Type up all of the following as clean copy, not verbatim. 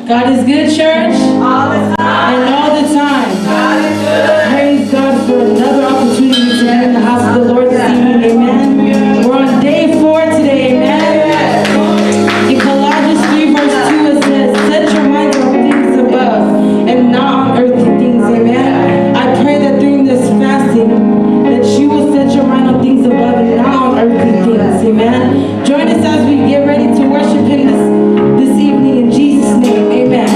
God is good, church. All the time. And all the time. God is good. Praise God for another opportunity to be in the house of the Lord this evening. Amen. We're on day 4 today. Amen. In Colossians 3, verse 2, it says, "Set your minds on things above and not on earthly things." Amen. I pray that during this fasting, that you will set your mind on things above and not on earthly things. Amen. Join us as we get ready to worship Him this evening in Jesus' name. Amen.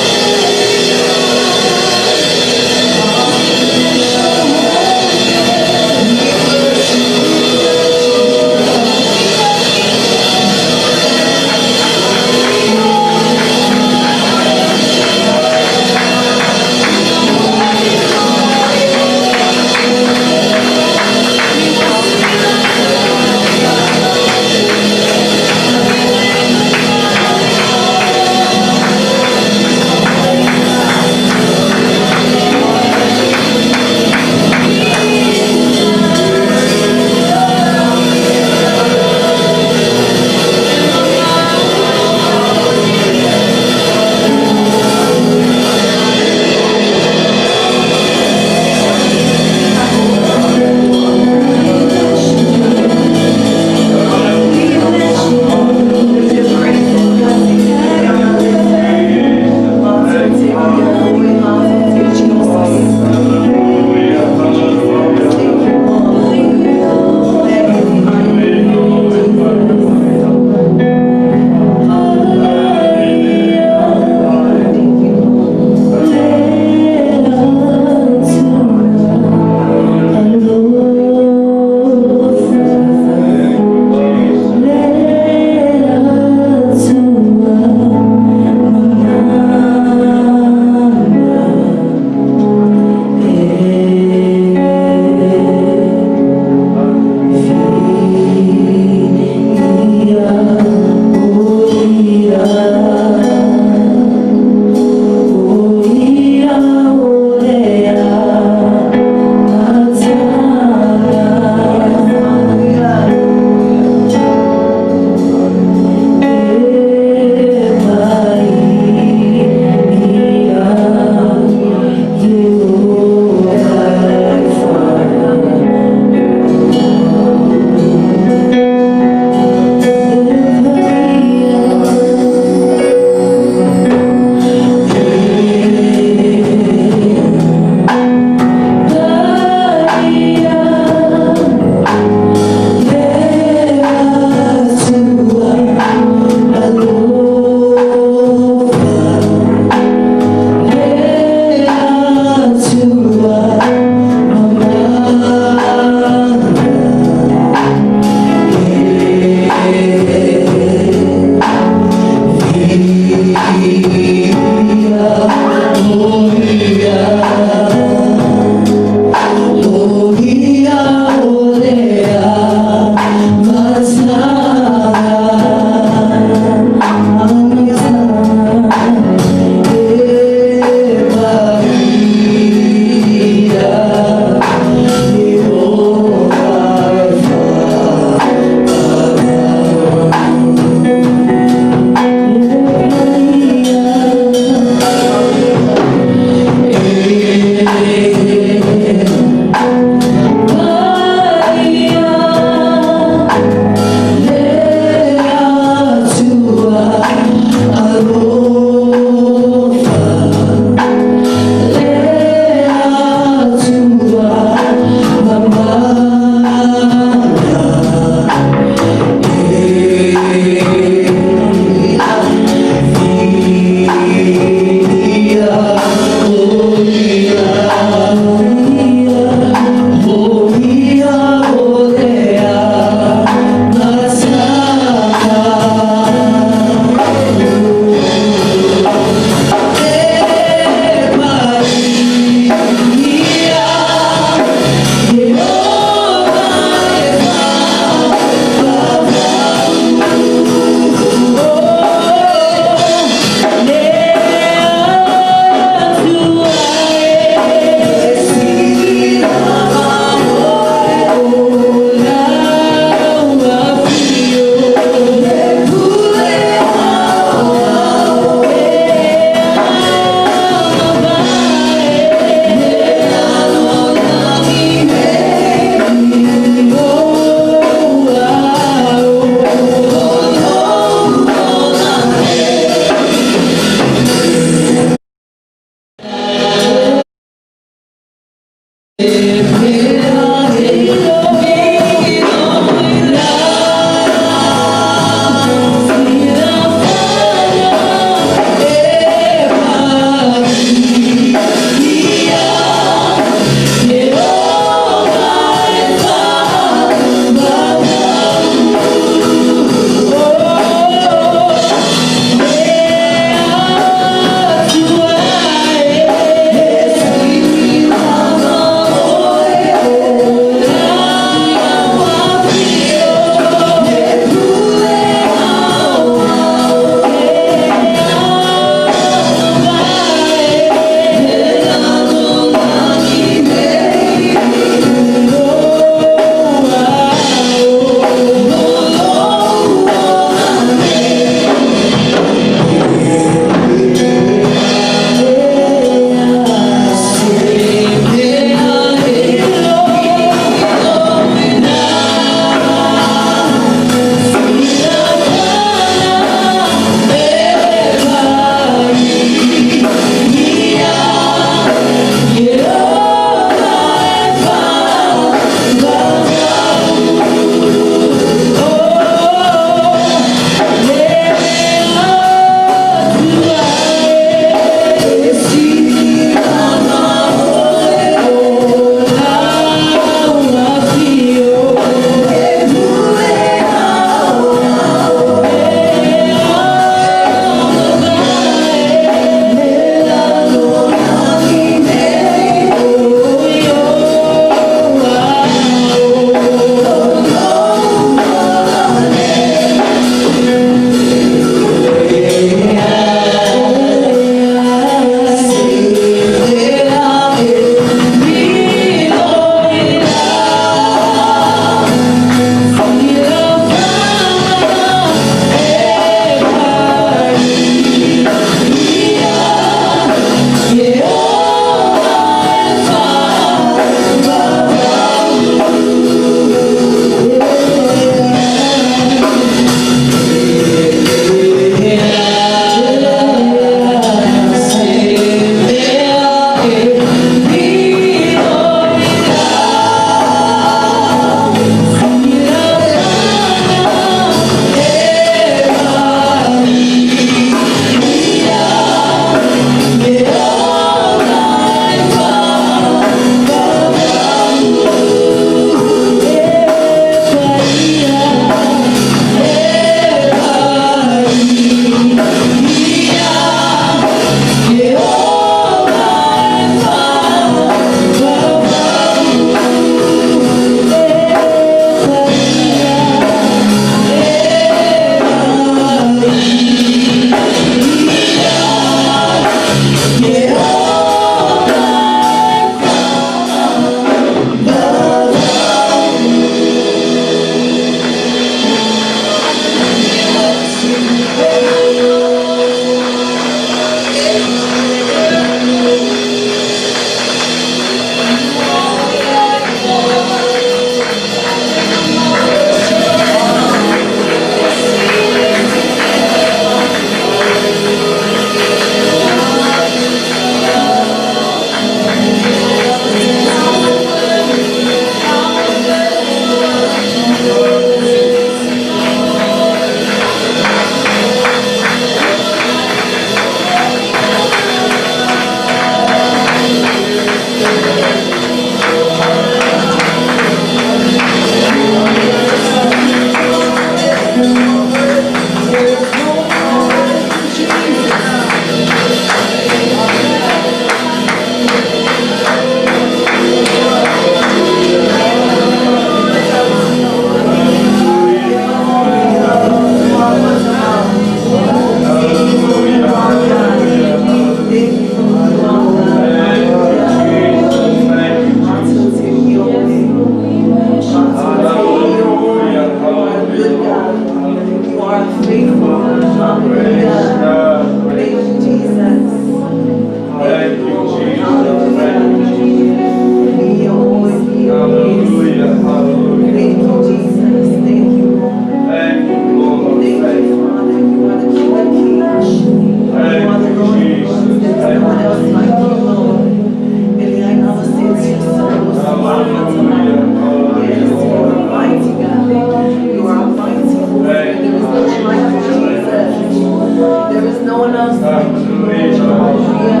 is no one else like you. Hallelujah.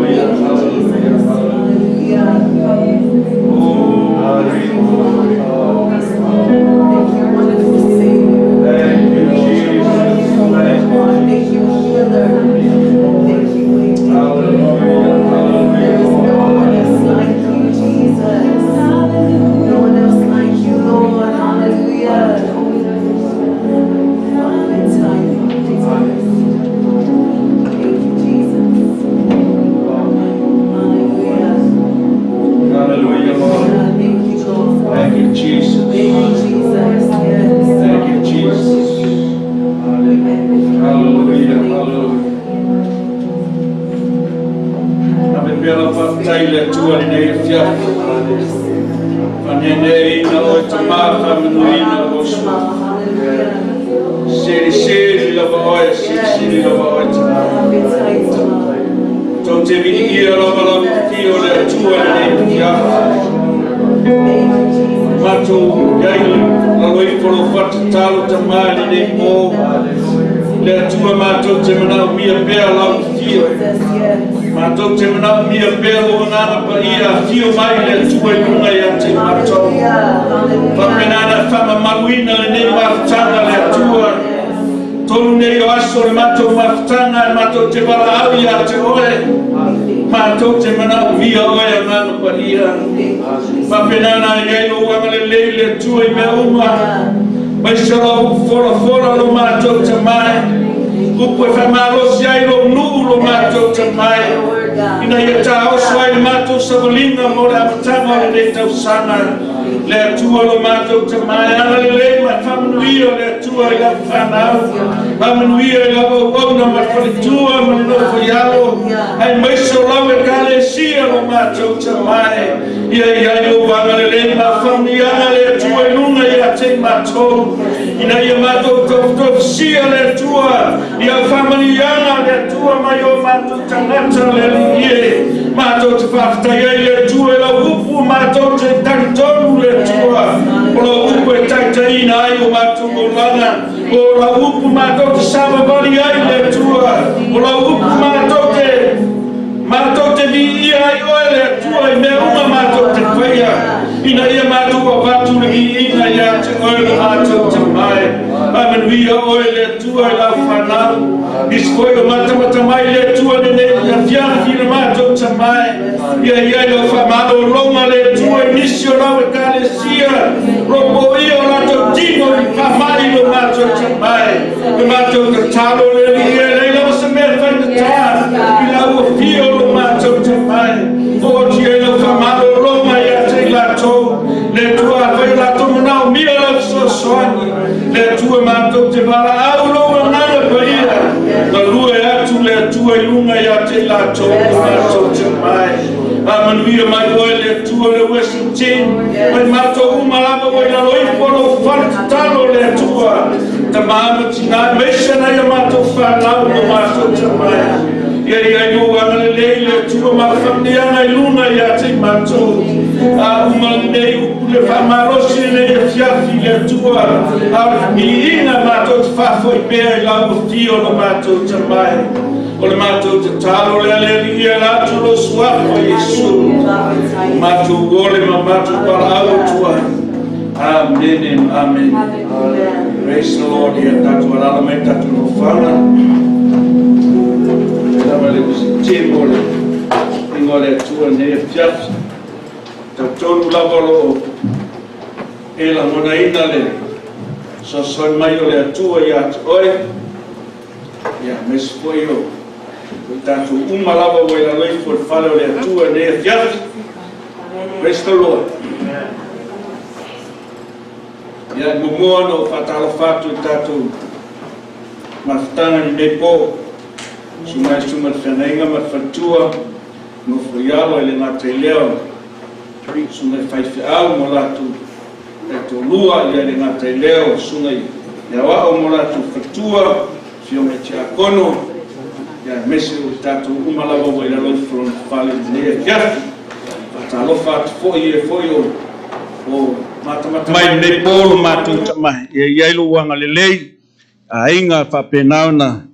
Thank you, Jesus. Hallelujah. Thank you, wonderful Savior. Thank you, Jesus. Thank you, healer. Thank you, Waymaker. There is no one else like you, Jesus. No one else like you, Lord. Hallelujah. Thank you, Jesus. Hallelujah. Hallelujah, Lord. Thank you, Lord. Thank you, Jesus. Thank you, Jesus. Yes. Thank you, Jesus. Hallelujah, hallelujah. Ave pela faafetai le Atua lenei afiafi. Faaneeneeina oe Tamā, faamanuiaina lou Suafa. Seliseli lava oe, silisili lava oe Tamā. Tou te viigia lava lau afio o le Atua lenei afiafi. Matou iai lalo ifo lou faletatalo Tamā i lenei pō. Le Atua matou te manaomia pea lau afio. Matou te manaomia pea lou Agaga Paia afio mai le Atua i luga ia te matou. Faapenana faamamaluina lenei mafutaga le Atua. Tolu nei o aso le matou mafutaga e matou te valaau ia te oe. Matou te manaomia oe Agaga Paia. Faapenana iai lou agalelei le Atua i mea uma. Mai se lau folafola lo matou Tamā. Upu e faamalosi ai lou nuu lo matou Tamā. Ina ia taoso ai le matou savaliga mo le amataga o lenei tausaga. Le Atua lo matou Tamā agalelei ma faamanuia le Atua i lau fanau. Faamanuia i lau auauna ma le faletua ma le nofo ialo. Aemaise o lau Ekalesia lo matou Tamā. Ia iai lou agalelei ma faamanuiaga le Atua i luga ia te matou. Ina ia matou tofutofisia le Atua ia faamanuiaga le Atua mai o matou tagata le Alii e. Matou te faafetai ai le Atua i lau upu matou te talitonu le Atua. O lau upu e taitaiina ai o matou olaga. O lau upu matou te savavali ai le Atua. O lau upu matou te viia ai oe le Atua i mea uma matou te faia. Ina ia matou avatu le viiga ia te oe le matou Tamā. Faamanuia oe le Atua i lau fanau. Nisi foi o matamata mai le Atua lenei afiafi le matou Tamā. Ia iai lau faamalologa le Atua i nisi o lau Ekalesia. Lopoia o latou tino i faamai lo matou Tamā. Le matou tatalo le Alii e leai lava se mea faigata i lau afio lo matou Tamā. O oti ai lau faamalologa ia te i latou. Le Atua afai o latou manaomia lau fesoasoani. Le Atua matou te valaau lou Agaga Paia. Galue atu le Atua i luga ia te i latou lo matou Tamā. Faamanuia mai oe le Atua le worship team. Mai matou uma lava ua i lalo ifo lou faletatalo le Atua. Tamā ma tinā aemaise nai a matou fanau lo matou Tamā. Ia iai lou agalelei le Atua ma faamanuiaga i luga ia te i matou. A uma lenei upu le faamalosi lenei afiafi le Atua. A o le viiga matou te faafoi pea i lau afio lo matou Tamā. O le matou tatalo lea le Alii e ala atu lou Suafa Iesu. Matou ole ma matou valaau Atua. Amene, amene. Praise the Lord. Ia tatou alaala mai tatou nofoaga. Lava le worship o le ingoa le Atua lenei afiafi. Talitonu lava o loo e lagonaina le fesoasoani mai o le Atua ia te oe. Ia aemaise foi o tatou uma lava ua i lalo ifo o le fale o le Atua lenei afiafi. Praise the Lord. Ia e muamua ona ou faatalofa atu i tatou mafutaga i lenei pō. Susuga i Susuga le Feagaiga ma le Faletua, nofo i alo e le gata i lea o Susuga i faifeau ma latou taitoalua, ia e le gata i lea o Susuga i aoao ma latou faletua, afioga i Tiakono, ia aemaise o tatou uma lava ua i lalo ifo o lona fale i lenei afiafi. Faatalofa atu foi e foi o Mai lenei po lo matou tama, ia i ai lou agalelei, aiga faapena ona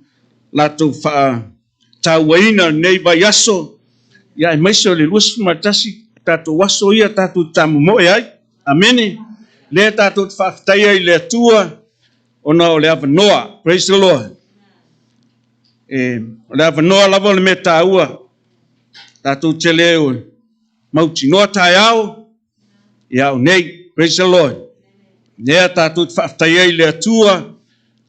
latou faatauaina lenei vaiaso, ia aemaise o le 21 tatou aso ia tatou te tamomoe ai. Amene. Lea tatou te faafetaia i le Atua ona o le avanoa. Praise the Lord. E, o le avanoa lava o le mea taua. Tatou te le mautinoa taeao, ia o nei. Praise the Lord. Lea tatou te faafetai ai i le Atua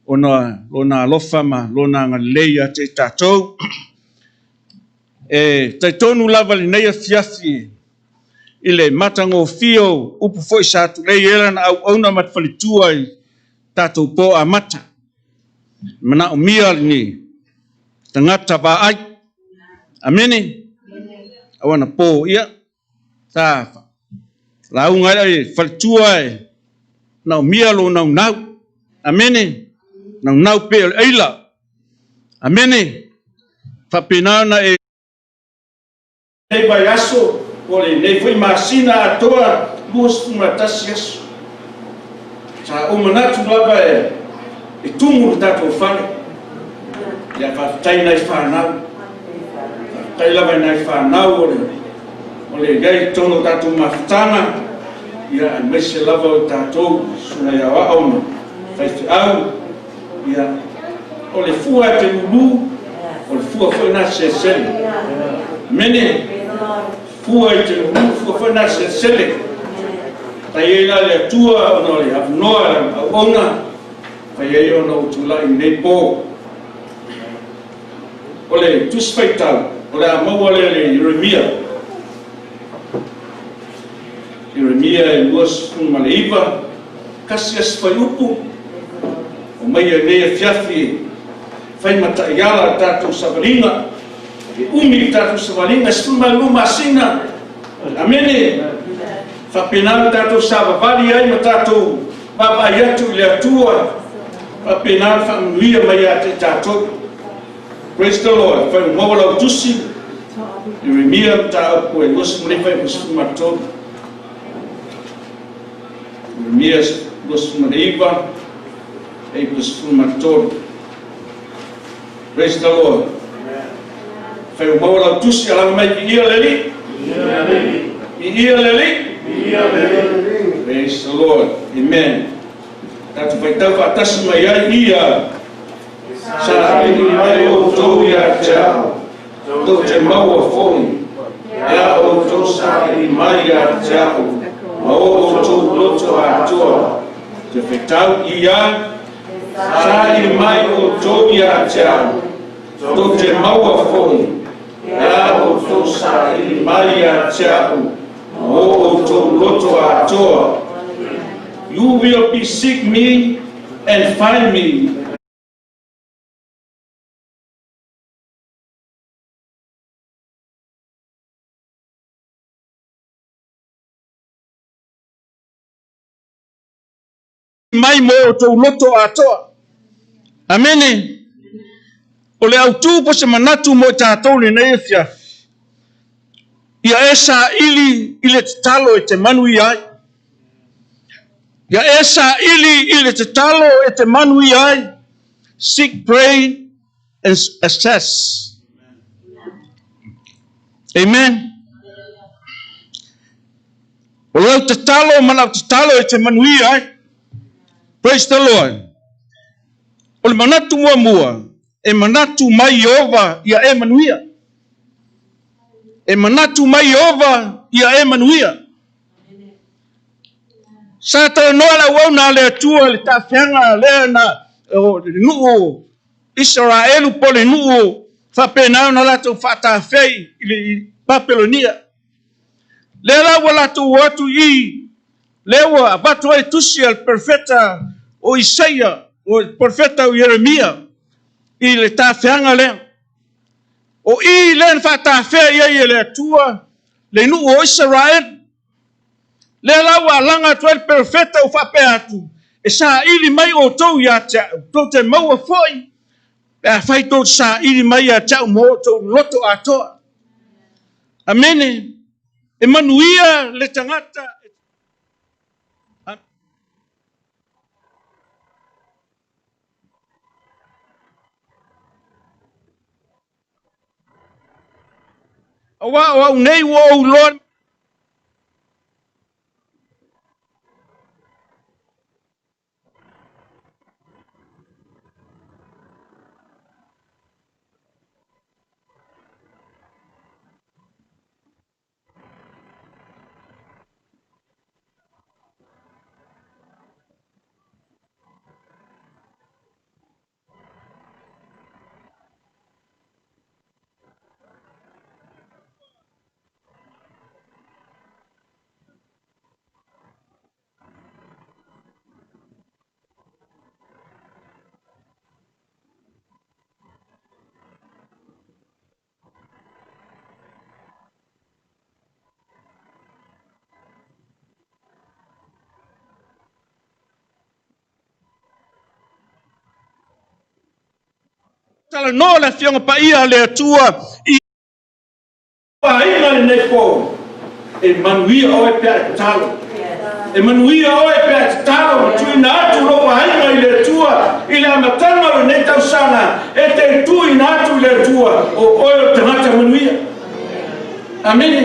ona lona alofa ma lona agalelei ia te i tatou. E talitonu lava lenei afiafi i le matagofie o upu foi sa tulei ai lana auauna ma te faletua i tatou po amata. Manaomia ni tagata vaai. Amene. Aua na po ia sa lauga ai le faletua e manaomia lou naunau. Amene. Naunau pei o le aila. Amene. Faapena ona e lenei vaiaso po o lenei foi masina atoa 21 aso. Sa ou manatu lava e tumu le tatou fale. Ia faafetai nai fanau. Faafetai lava i nai fanau o le i ai i totonu o tatou mafutaga, ia aemaise lava o tatou susuga i aoao ma faifeau. Ia, o le fua e te lulu, o le fua foi na selesele. Amene. Fua i te lulu, fua foi na selesele. Tai ai la le Atua ona o le avanoa i lana auauna, fai ai ona ou tulai i lenei po. O le Tusi Faitau, o le a maua lea le Ieremia. Ieremia e 29, kasi aso fuaiupu, o mai ai nei afiafi e fai ma taiala le tatou savaliga. E umi le tatou savaliga, e 12 masina. Amene. Faapena le tatou savavali ai ma tatou vaavaai atu i le Atua, faapena le faamanuia mai ia te i tatou. Praise the Lord. Fai ua maua lau tusi, Ieremia mataupu e 29 13. Ieremia 29 13. Praise the Lord. Fai ua maua lau tusi, alaga mai viia le Alii. Viia le Alii. Praise the Lord. Amen. Tatou faitau faatasi mai ai ia. Saili mai outou ia te au, tou te maua foi, e a outou saili mai ia te au, ma o outou loto atoa. Te faitau ia. Saili mai outou ia te au, tou te maua foi, e a outou saili mai ia te au, ma o outou loto atoa. You will be seek me and find me. Mai mo outou loto atoa. Amene. O le autū po se manatu mo i tatou lenei afiafi, ia e saili i le tatalo e te manuia ai. Ia e saili i le tatalo e te manuia ai. Seek, pray and assess. Amen. O lau tatalo ma lau tatalo e te manuia ai. Praise the Lord. O le manatu muamua, e manatu mai Ieova ia e manuia. E manatu mai Ieova ia e manuia. Sa talanoa le auauna a le Atua i le taafeaga lea na o le nuu o Isaraelu po o le nuu faapena ona latou faatafea i le Papelonia. Lea la ua latou o atu i i, lea ua avatu ai tusi a le perofeta o Isaia, o le perofeta o Ieremia i le tafeaga lea. O i lea na faatafea i ai e le Atua le nuu o Isaraelu. Lea la ua alaga atu ai le perofeta ua faapea atu, e saili mai outou ia te au, tou te maua foi pe afai tou te saili mai ia te au ma outou loto atoa. Amene. E manuia le tagata. Auā o au nei ua ou iloa Talanoa le Afioga Paia a le Atua i aiga lenei po. E manuia oe pe a e tatalo. E manuia oe pe a e tatalo ma tuuina atu lou aiga i le Atua i le amataga o lenei tausaga, e te tuuina atu i le Atua, o oe o le tagata manuia. Amene.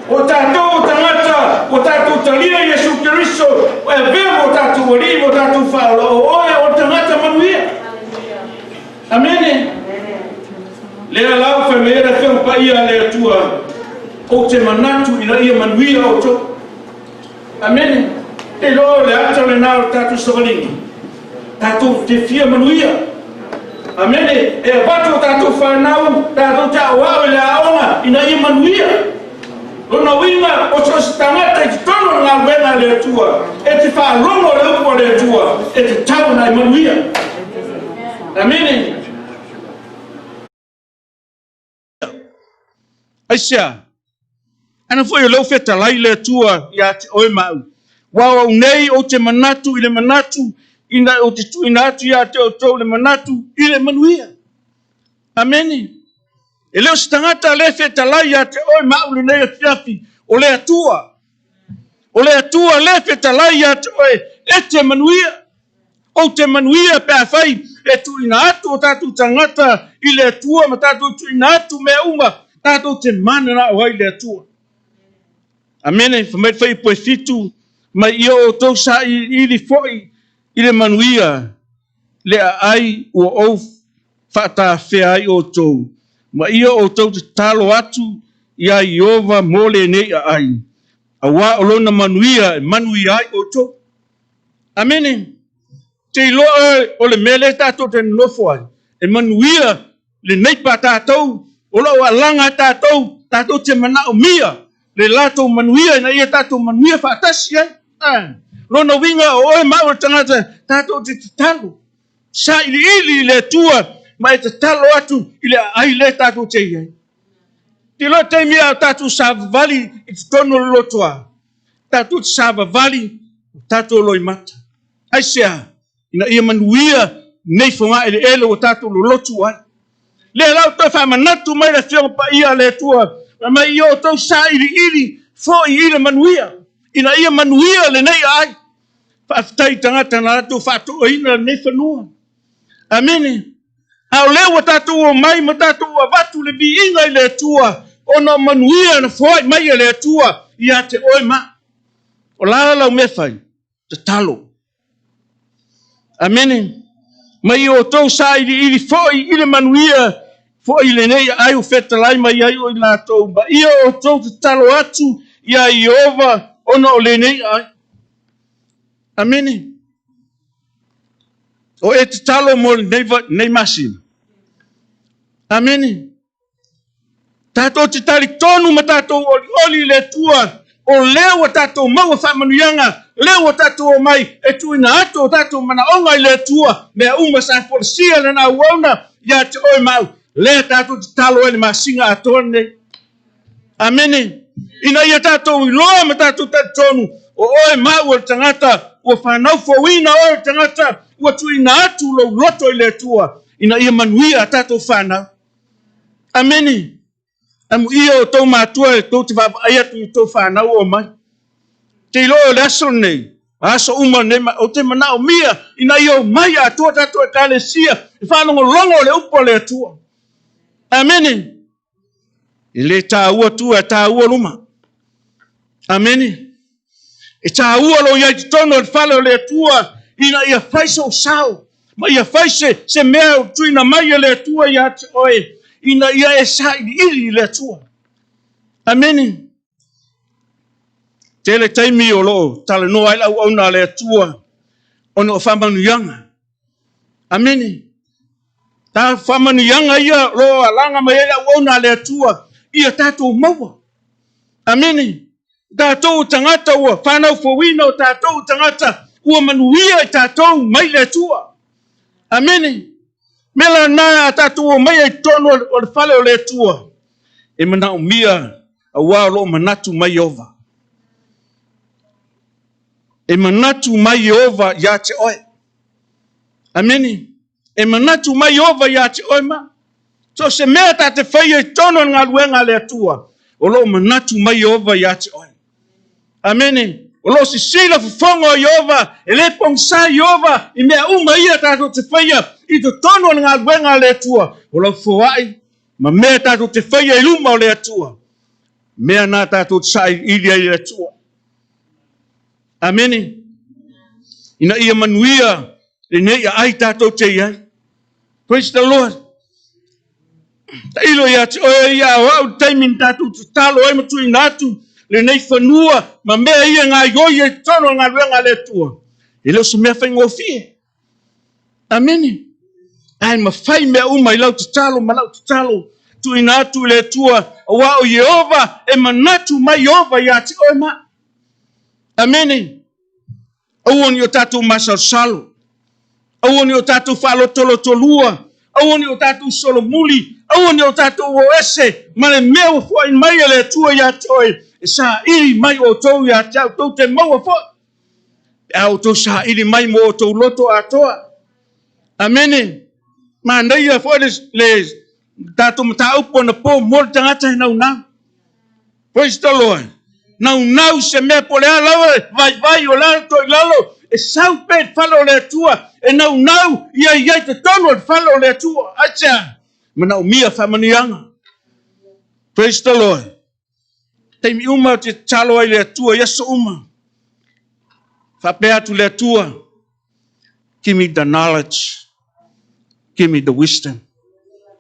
O tatou o tagata ua tatou talia Iesu Keriso e avea mo tatou Alii mo tatou Faaola, o oe o le tagata manuia. Amene. Lea la ua fai mai ai le Afioga Paia a le Atua, ou te manatu ina ia manuia outou. Amene. Te iloa o le ata lena o le tatou savaliga. Tatou te fia manuia. Amene. E avatu o tatou fanau, tatou te aoao i le aoga ina ia manuia. Lona uiga, o so o se tagata i totonu o le galuega a le Atua, e te faalogo i le upu a le Atua, e tatau ona e manuia. Amene. Aisea? Ana foi o lea ua fetalai le Atua ia te oe ma au. Aua o au nei ou te manatu i le manatu, ina ou te tuuina atu ia te outou le manatu i le manuia. Amene. E le o se tagata lea e fetalai ia te oe ma au lenei afiafi, o le Atua. O le Atua lea e fetalai ia te oe, e te manuia. Ou te manuia pe afai e tuuina atu o tatou tagata i le Atua ma tatou tuuina atu mea uma, tatou te mananao ai i le Atua. Amene. Fai mai le Fuaiupu e 7, mai ia outou sailiili foi i le manuia le aai ua ou faatafea ai outou, ma ia outou tatalo atu iā Ieova mo lenei aai, auā o lona manuia e manuia ai outou. Amene. Te iloa oe o le mea lea tatou te nonofo ai, e manuia lenei pa tatou, o lo o alaga tatou, tatou te manaomia le latou manuia ina ia tatou manuia faatasi ai. A, lona uiga o oe ma au o le tagata, tatou te tatalo, sailiili i le Atua ma e tatalo atu i le aai lea tatou te i ai. Te iloa taimi a o tatou savavali i totonu o le lotoa, tatou te savavali o tatou loimata. Aisea? Ina ia manuia nei fogaeleele ua tatou lolotu ai. Lea la ua toe faamanatu mai le Afioga Paia a le Atua, fai mai, ia outou sailiili foi i le manuia, ina ia manuia lenei aai. Faafetai i tagata na latou faatoaina lenei fanua. Amene. A o lea ua tatou omai ma tatou avatu le viiga i le Atua, ona o manuia na foai mai e le Atua ia te oe ma. O la lau mea fai? Tatalo. Amene. Mai outou sailiili foi i le manuia foi i lenei aai ua fetalai mai ai o i latou, ma ia outou tatalo atu iā Ieova ona o lenei aai. Amene. O e tatalo mo lenei masina. Amene. Tatou te talitonu ma tatou olioli i le Atua, o lea ua tatou maua faamanuiaga, lea ua tatou omai e tuuina atu o tatou manaoga i le Atua, mea uma sa folasia lana auauna ia te oe ma au, lea tatou tatalo ai le masina atoa lenei. Amene. Ina ia tatou iloa ma tatou talitonu, o oe ma au o le tagata ua fanau fouina oe o le tagata ua tuuina atu lou loto i le Atua, ina ia manuia a tatou fanau. Amene. Amuia outou matua e tou te vaavaai atu i outou fanau o omai. Te iloa o le aso lenei, aso uma lenei, ou te manaomia ina ia omai atoa tatou Ekalesia e faalogologo le upu a le Atua. Amene. E lē taua tua, e taua luma. Amene. E taua lou i ai i totonu o le fale o le Atua ina ia fai sou sao ma ia fai se mea o tuuina mai e le Atua ia te oe ina ia e sailiili i le Atua. Amene. Tele taimi o lo o talanoa ai le auauna a le Atua ona o faamanuiaga. Amene. Ta faamanuiaga ia o lo o alaga mai ai le auauna a le Atua ia tatou maua. Amene. Tatou tagata ua fanau fouina, o tatou tagata ua manuia i tatou mai le Atua. Amene. Mea lena a tatou omai ai i totonu o le fale o le Atua, e manaomia auā o lo o manatu mai Ieova. E manatu mai Ieova ia te oe. Amene. E manatu mai Ieova ia te oe ma. So o se mea ta te faia i totonu o le galuega a le Atua, o lo o manatu mai Ieova ia te oe. Amene. O lo o sisila fofoga o Ieova, e lē pogisa Ieova i mea uma ia tatou te faia i totonu o le galuega a le Atua. O lau foai ma mea tatou te faia i luma o le Atua, mea na tatou te sailiili ai i le Atua. Amene. Ina ia manuia lenei aai tatou te i ai. Praise the Lord. Tailo ia te oe ia o au le taimi na tatou tatalo ai ma tuuina atu lenei fanua ma mea ia gaoioi ai i totonu o le galuega a le Atua. E le o se mea faigofie. Amene. Ae mafai mea uma i lau tatalo ma lau tatalo tuuina atu i le Atua, auā o Ieova e manatu mai Ieova ia te oe ma. Amene. Aua ne i o tatou masalosalo. Aua ne i o tatou faalotolotolua. Aua ne i o tatou solomuli. Aua ne i o tatou o ese ma le mea ua foai mai e le Atua ia te oe, e saili mai outou ia te au, tou te maua foi pe a outou saili mai mo outou loto atoa. Amene. Manaia foi le tatou mataupu anapo mo le tagata e naunau. Praise the Lord. Naunau se mea po o le a lava le vaivai o le a toilalo, e sau pea i le fale o le Atua, e naunau ia i ai totonu o le fale o le Atua. Aisea? Manaomia faamanuiaga. Praise the Lord. Taimi uma ou te tatalo ai i le Atua i aso uma. Faapea atu le Atua, give me the knowledge, give me the wisdom.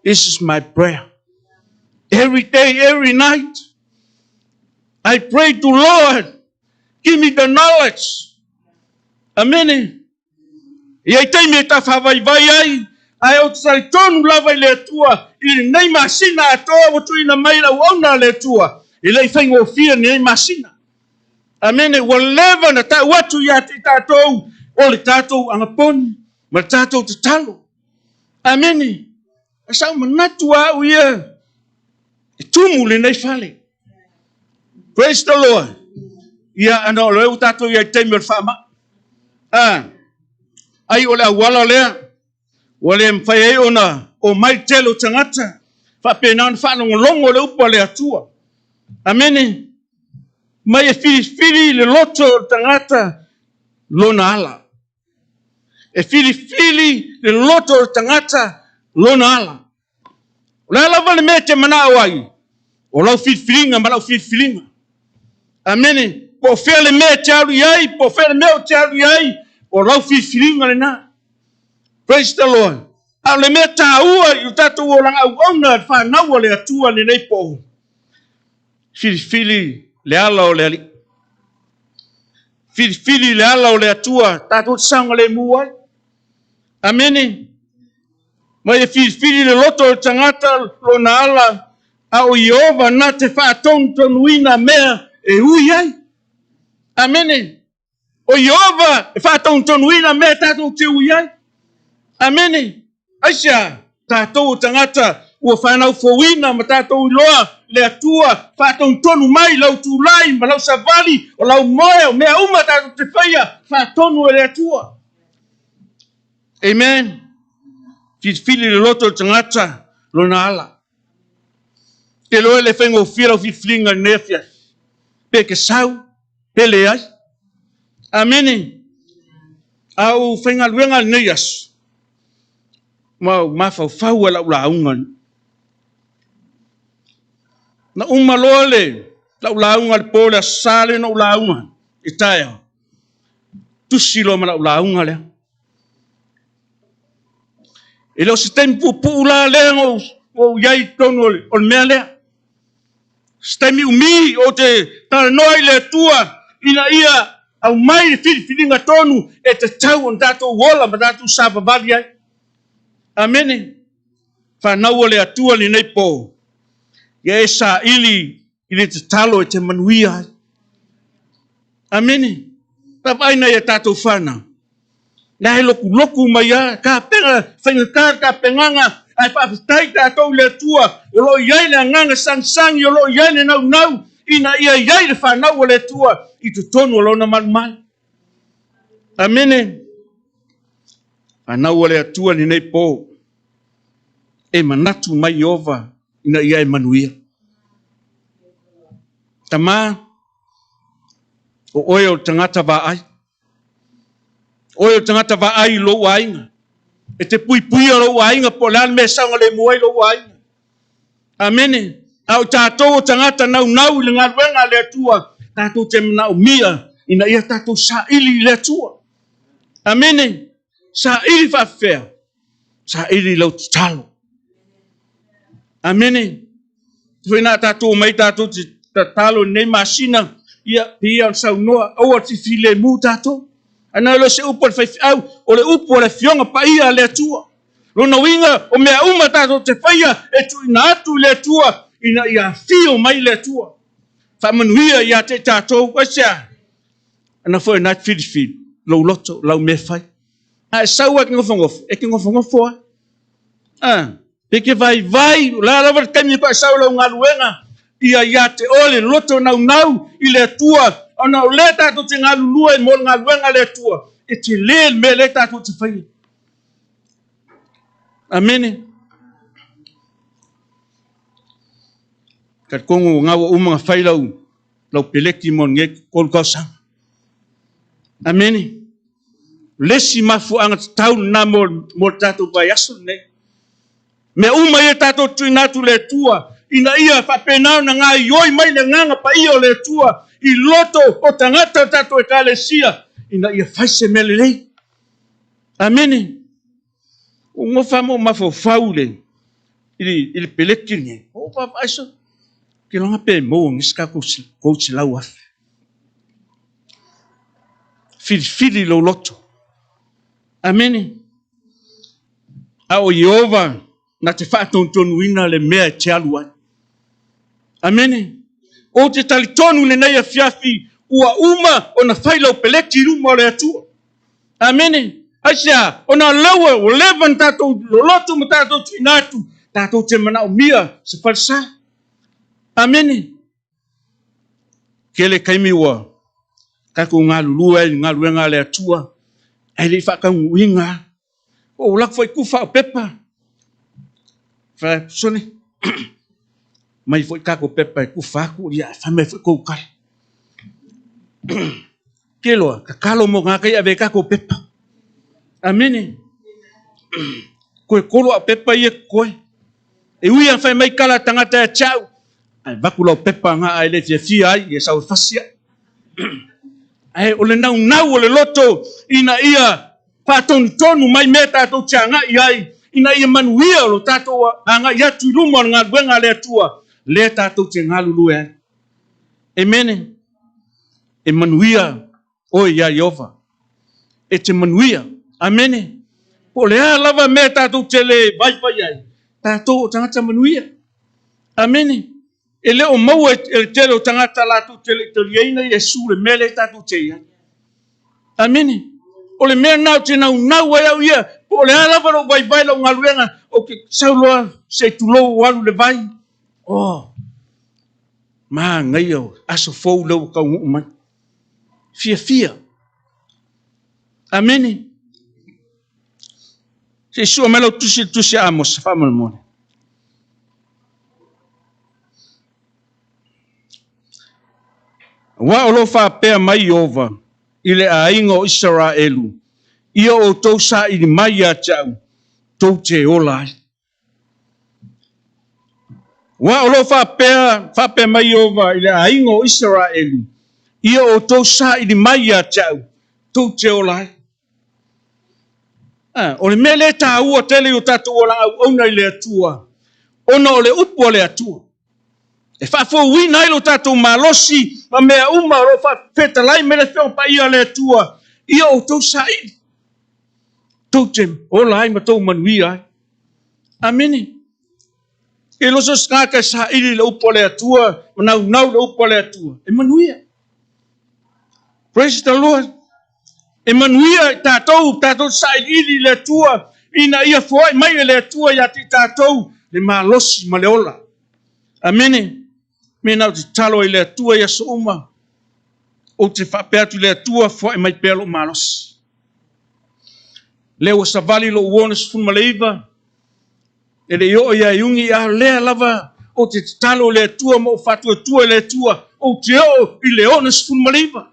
This is my prayer. Every day, every night, I pray to Lord, give me the knowledge. Amene. E i ai taimi e tafavaivai ai, ae ou te talitonu lava i le Atua i lenei masina atoa ua tuuina mai le auauna a le Atua, e le i faigofie lenei masina. Amene. Ua leva na tau atu ia te i tatou o le tatou agaponi ma le tatou tatalo. Amene. Ae sa ou manatu au ia e tumu lenei fale. Praise the Lord. Ia, ana o lea ua tatou i ai i le taimi o le faamai. Ah, ai o le auala lea, ua le mafai ai ona omai le tele o tagata, faapena ona faalogologo le upu a le Atua. Amene. Mai e filifili le loto o le tagata lona ala. E filifili le loto o le tagata lona ala. O le a lava le mea e te manao ai, o lau filifiliga ma lau filifiliga. Amene. Po o fea le mea e te alu i ai, po o fea le mea ou te alu i ai, o lau filifiliga lena. Praise the Lord. A o le mea taua i o tatou olaga auauna le fanau a le Atua lenei po, filifili le ala o le Alii. Filifili le ala o le Atua tatou te saogalemu ai. Amene. Mai e filifili le loto o le tagata lona ala, a o Ieova na te faatonutonuina mea e ui ai. Amene. O Ieova e faatonutonuina mea tatou te ui ai. Amene. Aisea? Tatou o tagata ua fanau fouina ma tatou iloa le Atua, faatonutonu mai lau tulai ma lau savali, o lau moe, o mea uma tatou te faia, faatonu e le Atua. Amen. Filifili le loto o le tagata lona ala. Te iloa e le faigofie lau filifiliga i lenei afiafi. Pe ke sau, pe leai. Amene. A ou faigaluega lenei aso, ma ou mafaufau ai lau lauga. Na uma loa le lau lauga i le po le Aso Sa lea na ou lauga i taeao, tusi loa ma lau lauga lea. E le o se taimi puupuu la lea na ou i ai i totonu o le mea lea. Se taimi umi ou te talanoa i le Atua ina ia aumai le filifiliga tonu e tatau ona tatou ola ma tatou savavali ai. Amene. Fanau a le Atua lenei po, ia e saili i le tatalo e te manuia ai. Amene. Vaavaai nai a tatou fanau, la e lokuloku mai lava, tapena, faigata le tapenaga, ae faafetai tatou i le Atua o lo o i ai le agaga sagisagi, o lo o i ai le naunau ina ia i ai le fanau a le Atua i totonu o Lona malumalu. Amene. Fanau a le Atua lenei po, e manatu mai Ieova ina ia e manuia. Tama, o oe o le tagata vaai. O oe o le tagata vaai i lou aiga. E te puipuia lou aiga po o le a le mea e saogalemu ai lou aiga. Amene. A o tatou o tagata naunau i le galuega a le Atua, tatou te manaomia ina ia tatou saili i le Atua. Amene. Saili faafefea? Saili i lau tatalo. Amene. Foi na tatou mai tatou te tatalo i lenei masina, ia, pei ona saunoa, aua te filemu tatou. Ae na o se upu a le faifeau, o le upu a le Afioga Paia a le Atua. Lona uiga, o mea uma tatou te faia e tuuina atu i le Atua ina ia afio mai le Atua. Faamanuia ia te i tatou. Aisea? Ana foi na filifili lou loto, lau mea fai. A e sau e ke nofonofo, e ke nofonofo a. Ah, pe ke vaivai, o le a lava le taimi e sau lau galuega, ia ia te oe le loto naunau i le Atua, ona o lea tatou te galulue mo le galuega a le Atua, e tele le mea lea tatou te faia. Amene. Talitonu o ua uma ona fai lau lau peleti mo lenei 3 tausaga. Amene. O le isi mafuaaga tatau lena mo le tatou vaiaso lenei. Mea uma ia tatou tuuina atu i le Atua, ina ia faapena ona gaoioi mai le agaga paia o le Atua i loto o tagata o tatou Ekalesia, ina ia fai se mea lelei. Amene. Ua nofo lava ma ou mafaufau i le peleti lenei. Ua ou vaavaai soo, ou te iloa pe maua nei se tatou $300,000. Filifili lou loto. Amene. A o Ieova na te faatonutonuina le mea e te alu ai. Amene. Ou te talitonu i lenei afiafi ua uma ona fai lau peleti i luma o le Atua. Amene. Aisea? Ona o lea ua leva ona tatou loloto ma tatou tuuina atu, tatou te manaomia se falesa. Amene. Tele taimi ua tatou galulue ai i le galuega a le Atua, ae le i faataunuuina. Ua ou alu atu foi tufa au pepa. Fai atu, Sole, mai foi tatou pepa e tufa atu, ia fai mai foi tou tala. Ke loa, tatalo mo tagata ia ave ai tatou pepa. Amene. Toe tolu au pepa ia totoe. E ui lava fai mai tala a tagata ia te au, ae avatu lau pepa na a e le fiafia ai, ia sau e fasi au. Ae o le naunau o le loto ina ia faatonutonu mai mea tatou te agai ai, ina ia manuia lo tatou agai atu i luma o le galuega a le Atua, lea tatou te galulue ai. Amene. E manuia oe iā Ieova. E te manuia. Amene. Po o le a lava mea tatou te le vaivai ai, tatou o tagata manuia. Amene. E le o maua e le tele o tagata latou te le i taliaina Iesu le mea lea tatou te i ai. Amene. O le mea lena ou te naunau ai au ia, po o le a lava lou vaivai lau galuega, ou te sau loa se i tulou ou alu i le vai. Oh, manaia o aso fou lea ua taunuu mai. Fiafia. Amene. Se i sua mai lau tusi i le tusi a Amosa, faamolemole. Aua o lo o faapea mai Ieova i le aiga o Isaraelu, Ia outou saili mai ia te au, tou te ola ai. Ua o loo faapea faapea mai Ieova i le aiga o Isaraelu, Ia outou saili mai ia te au, tou te ola ai. O le mea lea e taua tele i o tatou olaga auauna i le Atua, ona o le upu a le Atua e faafouina ai lo tatou malosi ma mea uma o lo o faafetalai mai le Afioga Paia a le Atua, ia outou saili, tou te ola ai ma tou manuia ai. Amene. E le o so o se tagata e saili i le upu a le Atua ma naunau i le upu a le Atua, e manuia. Praise the Lord. E manuia i tatou, tatou sailiili i le Atua, ina ia foai mai e le Atua ia te i tatou le malosi ma le ola. Amene. Me na ou tatalo i le Atua i aso uma, ou te faapea atu i le Atua, foai mai pea lou malosi. Lea ua savali lou 69, e le i oo ia Iuni, a lea lava ou te tatalo i le Atua ma ou faatuatua i le Atua, ou te oo i le 69.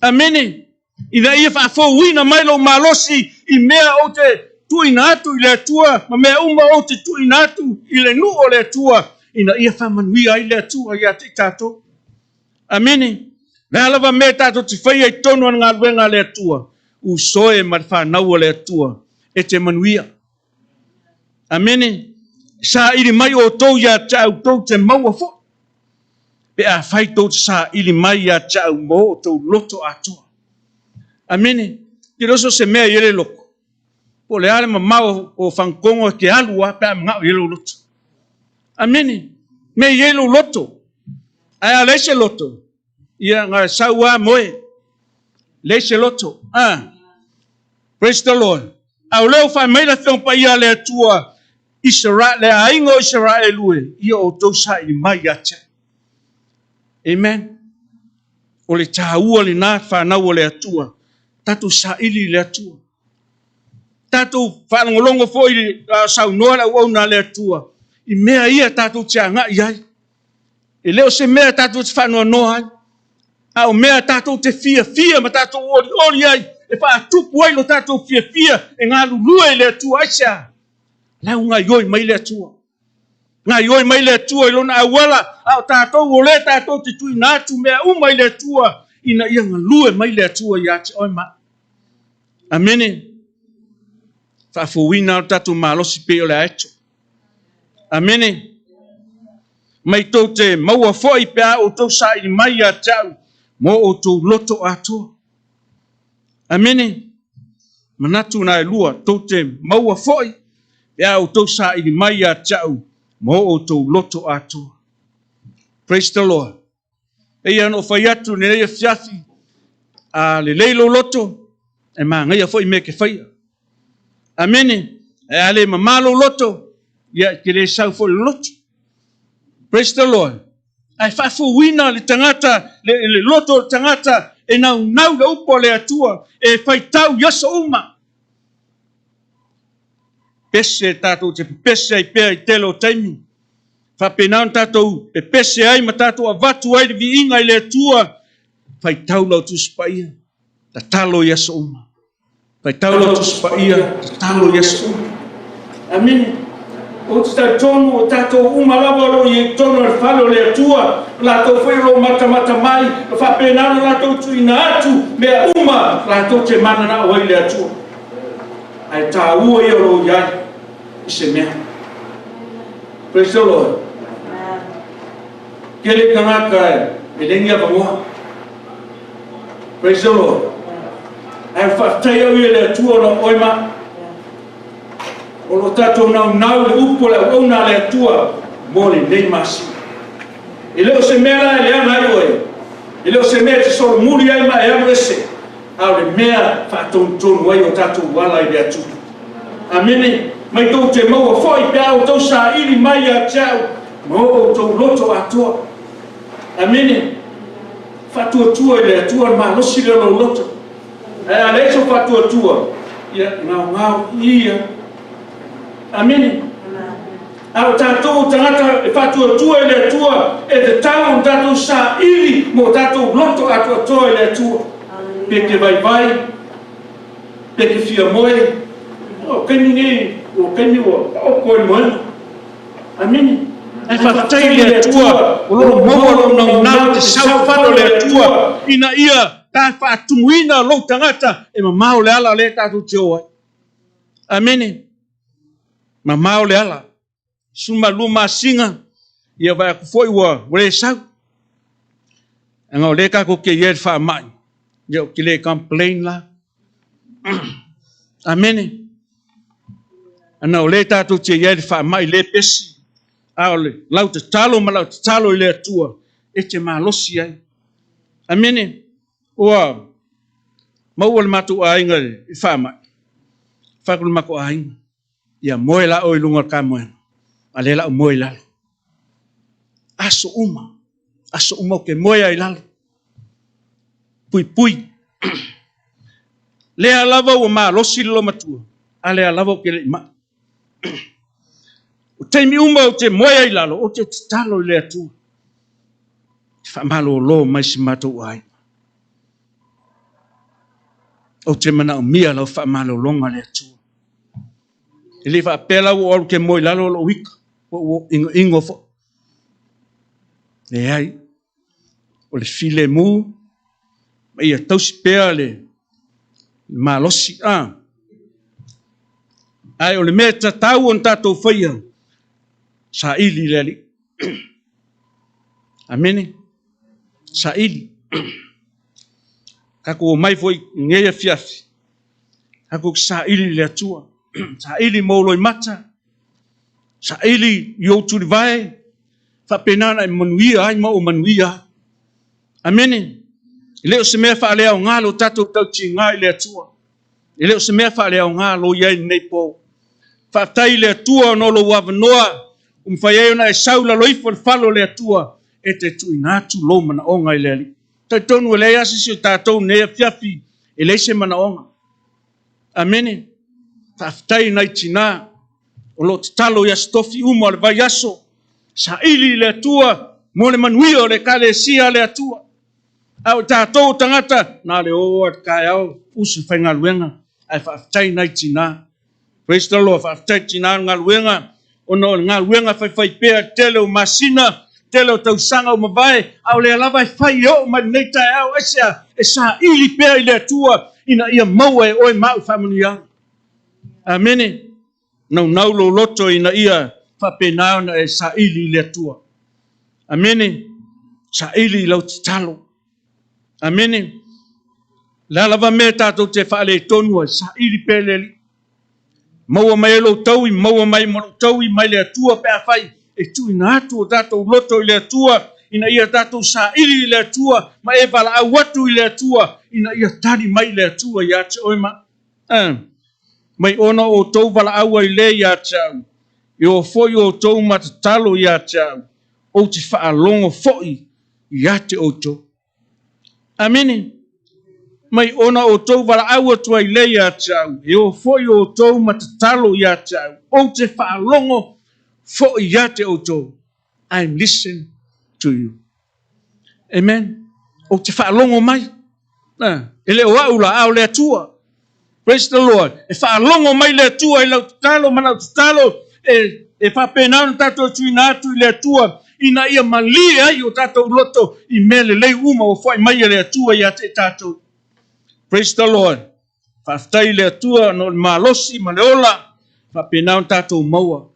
Amene. Ina ia faafouina mai lou malosi i mea ou te tuuina atu i le Atua ma mea uma ou te tuuina atu i le nuu o le Atua, ina ia faamanuia ai le Atua ia te i tatou. Amene. Le a lava mea tatou te faia i totonu o le galuega a le Atua, usoe ma le fanau a le Atua, e te manuia. Amene. Saili mai outou ia te au, tou te maua foi. Pe afai tou te saili mai ia te au mo outou loto atoa. Amene. Te le o so se mea i ele loko. Po o le a le mamao o Fagutogo e te alu lava pe a manao i ai lou loto. Amene. Mea i ai lou loto. Ae a leai se loto, ia na sau lava moe. Leai se loto. Ah. Praise the Lord. A o lea ua fai mai le Afioga Paia a le Atua, Isara, le aiga o Isaraelu e, ia outou saili mai ia te au. Amen. O le taua lena fanau o le Atua. Tatou saili i le Atua. Tatou faalogologo foi i saunoa le auauna a le Atua i mea ia tatou te agai ai. E le o se mea tatou te faanoanoa ai, a o mea tatou te fiafia ma tatou olioli ai, e faatupu ai lo tatou fiafia e galulue i le Atua. Aisea? La ua gaioi mai le Atua. Gaioi mai le Atua i lona auala, a o tatou o lea tatou te tuuina atu mea uma i le Atua, ina ia galue mai le Atua ia te oe ma au. Amene. Faafouina lo tatou malosi pei o le aeto. Amene. Mai tou te maua foi pe a outou saili mai ia te au mo outou loto atoa. Amene. Manatu na e lua, tou te maua foi pe a outou saili mai ia te au mo outou loto atoa. Praise the Lord. Eia ona ou fai atu lenei afiafi, a lelei lou loto, e manaia foi mea e te faia. Amene. Ae a le mamā lou loto, ia e te le sau foi le loto. Praise the Lord. Ae faafouina le tagata, le loto o le tagata e naunau le upu a le Atua, e faitau i aso uma. Pese tatou te pepese ai pea i tele o taimi. Faapena ona tatou pepese ai ma tatou avatu ai le viiga i le Atua. Faitau lau Tusi Paia, tatalo i aso uma. Faitau lau Tusi Paia, tatalo i aso uma. Amene. Ou te talitonu o tatou uma lava o lo o i ai i totonu o le fale o le Atua, o latou foi o lo o matamata mai, o faapena ona latou tuuina atu mea uma latou te mananao ai i le Atua. Ae taua ia o lo o i ai i se mea. Praise the Lord. Tele tagata e leai ni avanoa. Praise the Lord. Ae faafetai au ia le Atua ona o oe ma au. O lo tatou naunau le upu o le auauna a le Atua mo lenei masina. E le o se mea la e leaga ai oe. E le o se mea e te solomuli ai ma e alu ese. A o le mea faatonutonu ai o tatou ala i le Atua. Amene. Mai tou te maua foi pe a outou saili mai ia te au ma o outou loto atoa. Amene. Faatuatua i le Atua le malosi lea o lou loto. Ae a leai sou faatuatua, ia gaogao i ia. Amene. A o tatou o tagata e faatuatua i le Atua, e tatau ona tatou saili mo tatou loto atoatoa i le Atua. Pe te vaivai, pe te fia moe, o taimi nei, o taimi ua paoko ai le moega. Amene. Ae faafetai i le Atua o lo o maua lou naunau i te saofale o le Atua ina ia ta faatumuina lou tagata e mamao le ala lea tatou te o ai. Amene. Mamao le ala. 12 masina, ia vaai atu foi ua le sau. Ana o lea tatou te i ai i le faamai, ia ou te le complain la. Amene. Ana o lea tatou te i ai i le faamai le pesi, a o le lau tatalo ma lau tatalo i le Atua, e te malosi ai. Amene. Ua maua le matou aiga i faamai. Fai atu le matou aiga, ia moe la oe i luga o le kamoega, a lea la o moe i lalo. Aso uma, aso uma ou te moe ai i lalo. Puipui. Lea lava ua malosi le loomatua, a lea lava ou te le i mai. O taimi uma ou te moe ai i lalo, ou te tatalo i le Atua. Te faamalolo mai si matou aiga. Ou te manaomia lau faamalologa le Atua. E le faapea la ua ou alu ke moe i lalo o lou ika, ua ou ingoingo foi. Leai, o le filemu, ma ia tausi pea le malosi. Ae o le mea e tatau ona tatou faia, saili le Alii. Amene. Saili. Tatou omai foi i lenei afiafi, tatou te saili i le Atua. Saili mo ou loimata, saili i ou tulivae, faapena ona e manuia ai ma ou manuia ai. Amene. E le o se mea faaleaoga lo tatou tautiga i le Atua. E le o se mea faaleaoga lo i ai lenei po. Faafetai i le Atua ona o lou avanoa, ua mafai ai ona e sau i lalo ifo i le fale o le Atua, e te tuuina atu lou manaoga i le Alii. Talitonu e leai lava se isi o tatou i lenei afiafi e leai se manaoga. Amene. Faafetai i nai tina o lo o tatalo i aso tofi uma o le vaiaso, saili i le Atua mo le manuia o le Ekalesia a le Atua. A o tatou o tagata, na le o a taeao usu faigaluega, ae faafetai nai tina. Praise the Lord. Faafetai tina le galuega, ona o le galuega faifaipea tele o masina, tele o tausaga o mavae, a o lea lava e fai e oo mai lenei taeao, aisea? E saili pea i le Atua ina ia maua e oe ma au faamanuiaga. Amene. Naunau lou loto ina ia faapena ona e saili i le Atua. Amene. Saili i lau tatalo. Amene. Le a lava mea tatou te faaletonu ai, saili pea i le Alii. Maua mai ai lou taui, maua mai ma lou taui mai le Atua pe afai e tuuina atu o tatou loto i le Atua, ina ia tatou saili i le Atua ma e valaau atu i le Atua, ina ia tali mai le Atua ia te oe ma mai ona o outou valaau ai le ia te au, e o foi outou ma tatalo ia te au, ou te faalogo foi ia te outou. Amene. Mai ona outou valaau atu ai le ia te au, e o foi outou ma tatalo ia te au, ou te faalogo foi ia te outou. I listen to you. Amen. Ou te faalogo mai. E le o au la, a o le Atua. Praise the Lord. E faalogo mai le Atua i lau tatalo ma lau tatalo, e faapena ona tatou tuuina atu i le Atua, ina ia malie ai o tatou loto i mea lelei uma ua foai mai e le Atua ia te tatou. Praise the Lord. Faafetai i le Atua no le malosi ma le ola, faapena ona tatou maua.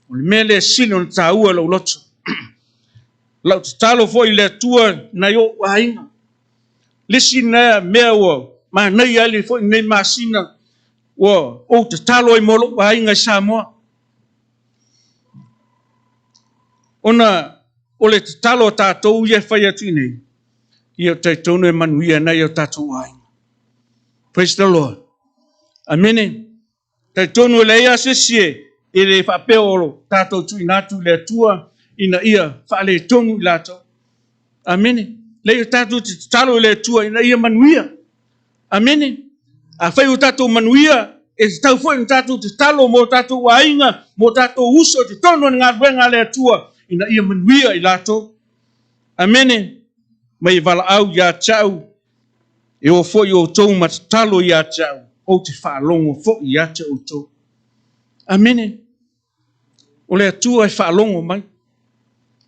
O le mea lea e sili ona taua i lou loto. Lau tatalo foi i le Atua nai ou aiga. Le isi mea ua manaia ai foi lenei masina, ua ou tatalo ai mo lou aiga i Samoa. Ona o le tatalo a tatou ia e fai atu i nei, ia talitonu e manuia nai o tatou aiga. Praise the Lord. Amene. Talitonu e leai lava se isi e le faapea o lo tatou tuuina atu i le Atua ina ia faaletonu i latou. Amene. Leai, o tatou te tatalo i le Atua ina ia manuia. Amene. Afai o tatou manuia, e tatau foi ona tatou tatalo mo tatou aiga, mo tatou uso i totonu o le galuega a le Atua ina ia manuia i latou. Amene. Mai valaau ia te au, e o foi outou ma tatalo ia te au, ou te faalogo foi ia te outou. Amene. O le Atua e faalogo mai.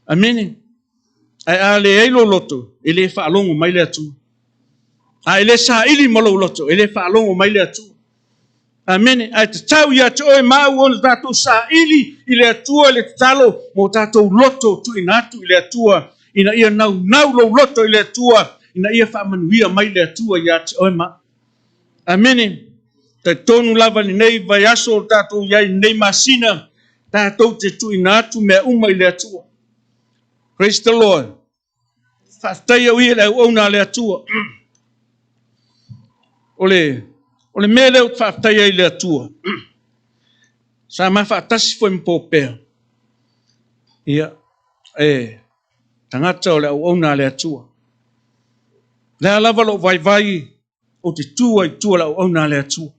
Amene. Ae a leai lou loto, e le faalogo mai le Atua. A e le saili ma lou loto, e le faalogo mai le Atua. Amene. Ae tatau ia te oe ma au ona tatou saili i le Atua i le tatalo mo tatou loto tuuina atu i le Atua, ina ia naunau lou loto i le Atua, ina ia faamanuia mai le Atua ia te oe ma au. Amene. Talitonu lava lenei vaiaso o tatou i ai i lenei masina, tatou te tuuina atu mea uma i le Atua. Praise the Lord. Faafetai au ia le auauna a le Atua. O le, o le mea lea ou te faafetai ai i le Atua. Sa ma faatasi foi ma Popea. Ia, e tagata o le auauna a le Atua. Lea lava lou vaivai ou te tu ai i tua o le auauna a le Atua.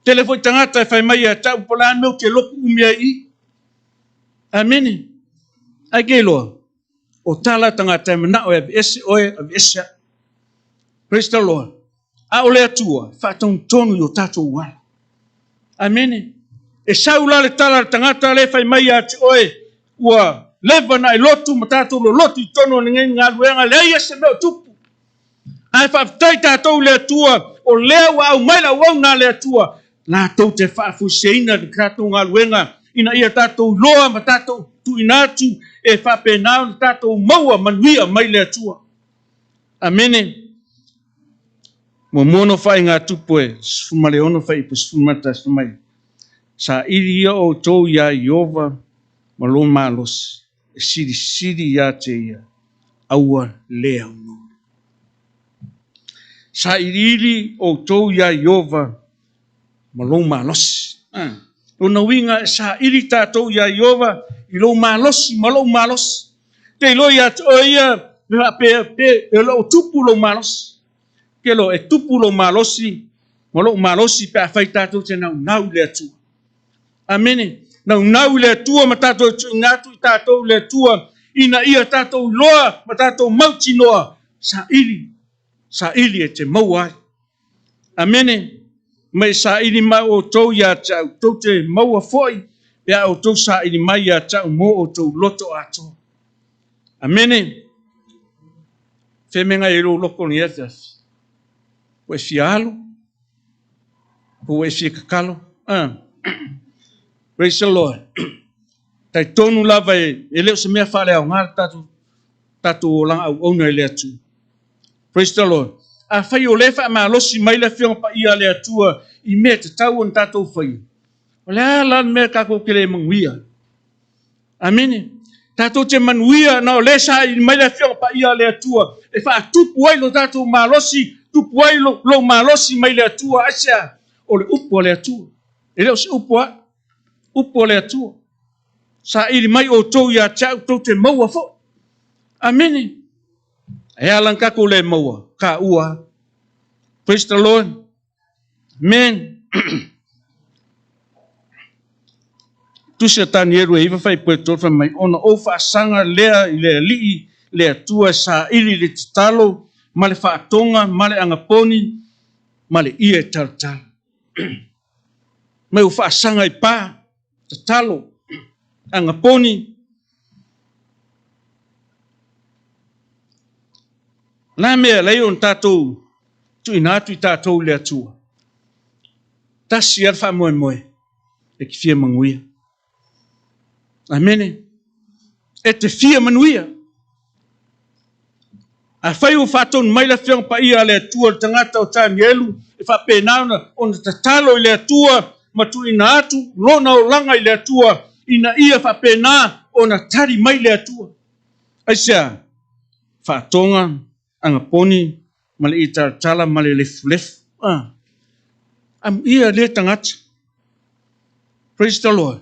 Tele foi tagata e fai mai ia te au, po o le a le mea ou te loku umi ai i i. Amene. Ai ke iloa, o tala a tagata e manao e aveese oe, aveese au. Praise the Lord. A o le Atua, e faatonutonu i o tatou ala. Amene. E sau la le tala a le tagata lea e fai mai ia te oe, ua leva ona e lotu ma tatou lolotu i totonu o lenei galuega, leai se mea o tupu. Ae faafetai tatou i le Atua, o lea ua aumai le auauna a le Atua, latou te faafuiseina le tatou galuega, ina ia tatou iloa ma tatou tuuina atu e faapena ona tatou maua manuia mai le Atua. Amene. Muamua ona faigatupu e 16 fuaiupu 11 fai mai, Saili ia outou iā Ieova ma lou malosi, e silisili ia te ia, aua le aunoa. Sailiili outou iā Ieova ma lou malosi. Lona uiga e saili tatou iā Ieova i lou malosi ma lou malosi. Te iloa ia te oe ia, me faapea pe e le o tupu lou malosi. Ke lo e tupu lou malosi ma lou malosi pe afai tatou te naunau i le Atua. Amene. Naunau i le Atua ma tatou tuuina atu i tatou i le Atua ina ia tatou iloa ma tatou mautinoa saili, saili e te maua ai. Amene. Mai saili mai outou ia te au, tou te maua foi pe a outou saili mai ia te au mo outou loto atoa. Amene. Femega e lou loko ni afiafi. Ua e fia alu, ua e fia tatalo. Praise the Lord. Talitonu lava e le o se mea faaleaoga le tatou tatou olaga auauna i le Atua. Praise the Lord. Afai o lea e faamalosi mai le Afioga Paia a le Atua i mea tatau ona tatou faia, o le a la le mea tatou te le manuia ai? Amene. Tatou te manuia na o lea saili mai le Afioga Paia a le Atua e faatupu ai lo tatou malosi, tupu ai lo, lou malosi mai le Atua. Aisea? O le upu a le Atua. E le o se upu a upu a le Atua. Saili mai outou ia te au, tou te maua foi. Amene. E ala na tatou le maua, ka ua. Praise the Lord. Amen. Tusi a Tanielu e iva fuaiupu e tolu fai mai, ona ou faasaga lea i le Alii le Atua e saili le tatalo ma le faatoga ma le agaponi ma le ie e talatala. Mai ua faasaga i pa, tatalo, agaponi. La mea lei ona tatou tuuina atu i tatou i le Atua. Tasi lava le faamoemoe e te fia manuia. Amene. E te fia manuia. Afai ua faatonu mai le Afioga Paia a le Atua i le tagata o Tanielu e faapena ona, ona tatalo i le Atua ma tuuina atu lona olaga i le Atua ina ia faapena ona tali mai le Atua. Aisea? Faatoga, agaponi ma le italatala ma le lefulefu. Ah. Amuia lea tagata. Praise the Lord.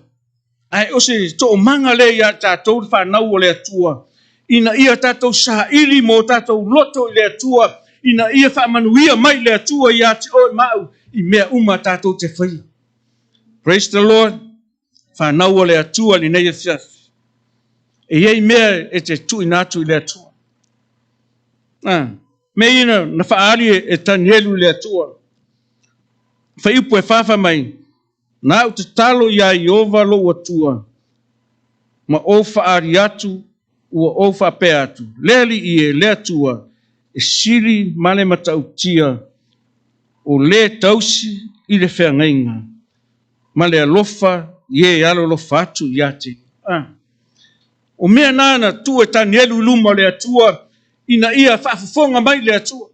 Ae o se toomaga lea ia tatou le fanau o le Atua, ina ia tatou saili mo tatou loto i le Atua, ina ia faamanuia mai le Atua ia te oe ma au i mea uma tatou te faia. Praise the Lord. Fanau o le Atua lenei afiafi. E i ai mea e te tuuina atu i le Atua. Ah, mea ia na, na faaali e, e Tanielu i le Atua. Fuaiupu e fa fai mai, Na ou tatalo iā Ieova lou Atua, Ma ou faaali atu ua ou faapea atu, Le Alii e, le Atua, e sili ma le matautia o le tausi i le feagaiga ma le alofa i e alolofa atu ia te ia. Ah. O mea na na tuu e Tanielu i luma o le Atua ina ia faafofoga mai le Atua.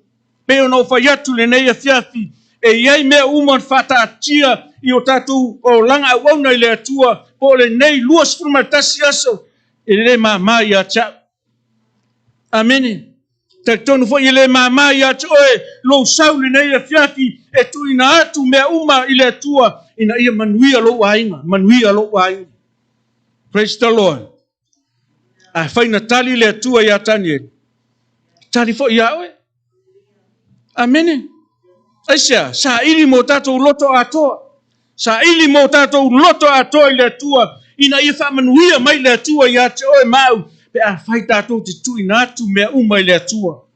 Pei ona ou fai atu i lenei afiafi, e i ai mea uma na faataatia i o tatou olaga auauna i le Atua, po o lenei 21 aso, e le mama ia te au. Amene. Talitonu foi e le mama ia te oe lou sau i lenei afiafi e tuuina atu mea uma i le Atua ina ia manuia lou aiga, manuia lou aiga. Praise the Lord. Afai na tali le Atua ia Tanielu, tali foi ia oe. Amene. Aisea, saili mo tatou loto atoa. Saili mo tatou loto atoa i le Atua, ina ia faamanuia mai le Atua ia te oe ma au, pe afai tatou te tuuina atu mea uma i le Atua.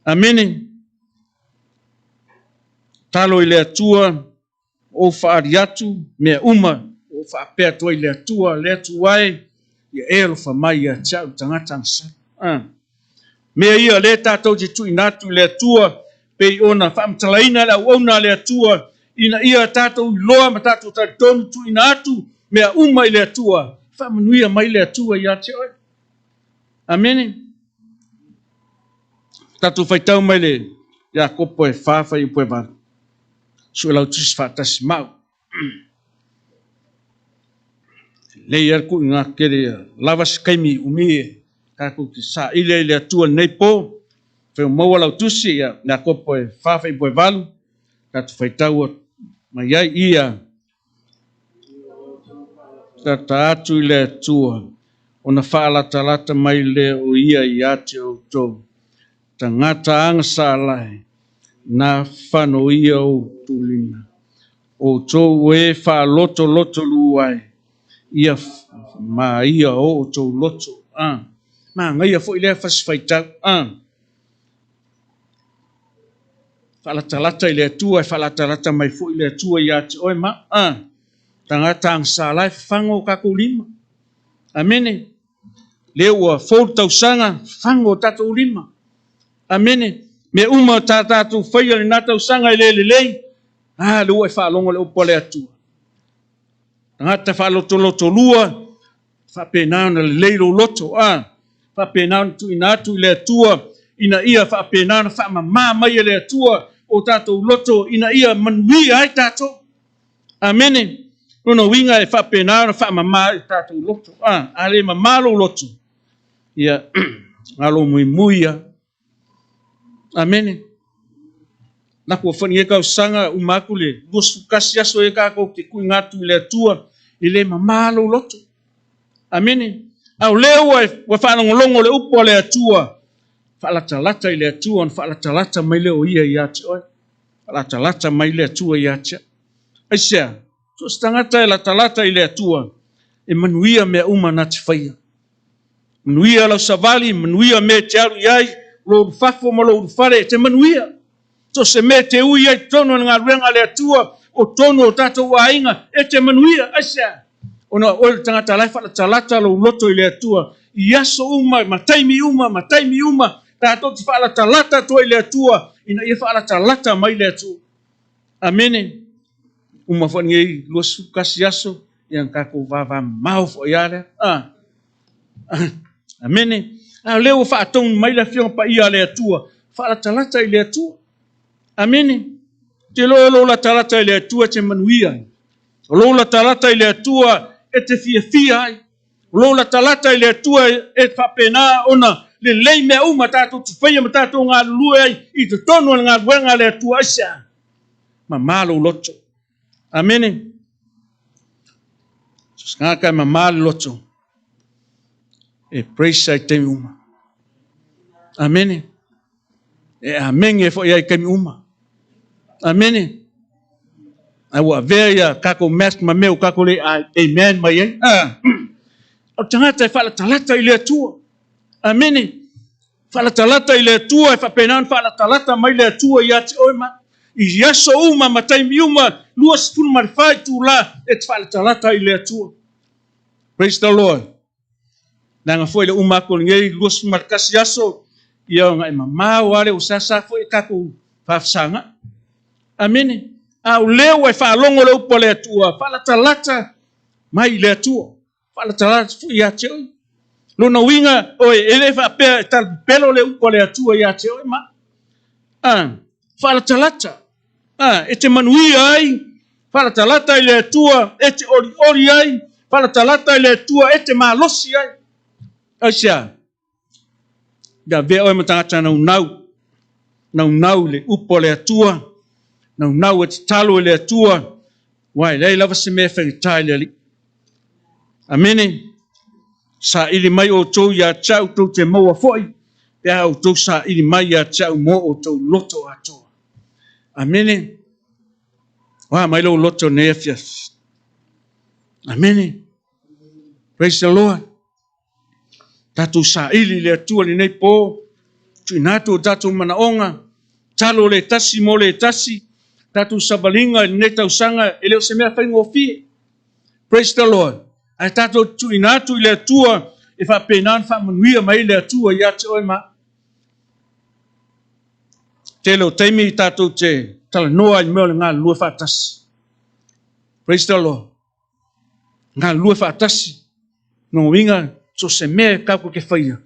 Amene. Talo i le Atua, ou faaali atu mea uma ua ou faapea atu ai i le Atua, le Atua e, ia e alofa mai ia te au le tagata agasala. A. Mea ia lea tatou te tuuina atu i le Atua, pei ona faamatalaina le auauna a le Atua, ina ia tatou iloa ma tatou talitonu tuuina atu mea uma i le Atua, faamanuia mai le Atua ia te oe. Amene. Tatou faitau mai le Iakopo e 4 fuaiupu e 8. Suelautusi faatasi ma au. Lelei lava le kuuina atu tele ia lava se taimi umi e tatou te saili ai i le Atua i lenei po. Afai ua maua lau tusi, ia Iakopo e 4 fuaiupu e 8, tatou faitau mai ai ia tata atu i le Atua, ona faalatalata mai lea o ia ia te outou. Tagata agasala e, na fanoia ou tulina. Outou o e faalotolotolua ai, ia maia o outou loto. A. Manaia foi lea fasi faitau. A. Faalatalata i le Atua, e faalatalata mai foi le Atua ia te oe ma. A. Tagata agasala e fafaga o tatou lima. Amene. Lea ua fou le tausaga, fafaga o tatou lima. Amene. Mea uma ta tatou faia lena tausaga e le lelei, a lea ua e faalogo le upu a le Atua. Tagata faalotolotolua, faapena ona lelei lou loto, a faapena ona tuuina atu i le Atua, ina ia faapena ona faamama mai e le Atua o tatou loto, ina ia manuia ai tatou. Amene. Lona uiga e faapena ona faamama ai o tatou loto. A, a le mama lou loto, ia, galo muimui ia. Amene. Naku ua fani e tausaga uma atu le 21 aso e tatou te tuuina atu i le Atua, e le mama lou loto. Amene. A o lea ua, ua faalogologo le upu a le Atua, faalatalata i le Atua, ona faalatalata mai lea o ia ia te oe. Faalatalata mai le Atua ia te au. Aisea? So o se tagata e latalata i le Atua, e manuia mea uma na te faia. Manuia lau savali, manuia mea e te alu i ai, lou ulufafo ma lou ulufale, e te manuia. So o se mea e te ui ai totonu o le galuega a le Atua, o totonu o tatou aiga, e te manuia. Aisea? Ona o oe le tagata la e faalatalata lou loto i le Atua i aso uma, ma taimi uma, ma taimi uma, tatou te faalatalata atu ai i le Atua, ina ia faalatalata mai le Atua. Amene. Uma foi lenei 21 aso, ia na tatou vavamamao foi lava lea. Ah. Amene. A o lea ua faatonu mai le Afioga Paia a le Atua, faalatalata i le Atua. Amene. Te iloa o lou latalata i le Atua e te manuia ai. O lou latalata i le Atua e te fiafia ai. O lou latalata i le Atua e faapena ona lelei mea uma tatou te faia ma tatou galulue ai i totonu o le galuega a le Atua. Aisea? Mama lou loto. Amene. So se tagata e mama le loto, e praise ai taimi uma. Amene. E amene foi ai taimi uma. Amene. Ai ua avea ia tatou mask ma mea ua tatou le amen mai ai. Ah. O le tagata e faalatalata i le Atua. Amene. Faalatalata i le Atua e faapena ona faalatalata mai le Atua ia te oe ma i aso uma ma taimi uma 24 itula e te faalatalata i le Atua. Praise the Lord. Leaga foi le uma atu o lenei 21 aso, ia ona e mamao lava lea ua seasea foi e tatou faafesagai. Amene. A o lea ua e faalogo le upu a le Atua, faalatalata mai i le Atua, faalatalata foi ia te oe. Lona uiga, oe, e le faapea e talapepelo le upu a le Atua ia te oe ma. A, faalatalata. A, e te manuia ai, faalatalata i le Atua, e te olioli ai, faalatalata i le Atua, e te malosi ai. Aisea? Ia avea oe ma tagata naunau, naunau i le upu a le Atua, naunau e tatalo i le Atua, aua e leai lava se mea e faigata i le Alii. Amene. Saili mai outou ia te au tou te maua foi, pe a outou saili mai ia te au mo outou loto atoa. Amene. O a mai lou loto nei afiafi. Amene. Praise the Lord. Tatou saili i le Atua lenei po, tuuina atu o tatou manaoga, talo le tasi mo le tasi, tatou savaliga i lenei tausaga e le o se mea faigofie. Praise the Lord. Ae tatou tuuina atu i le Atua e faapena ona faamanuia mai le Atua ia te oe ma tele o taimi tatou te talanoa i mea o le galulue faatasi. Praise the Lord. Galulue faatasi, lona uiga so o se mea e tatou te faia,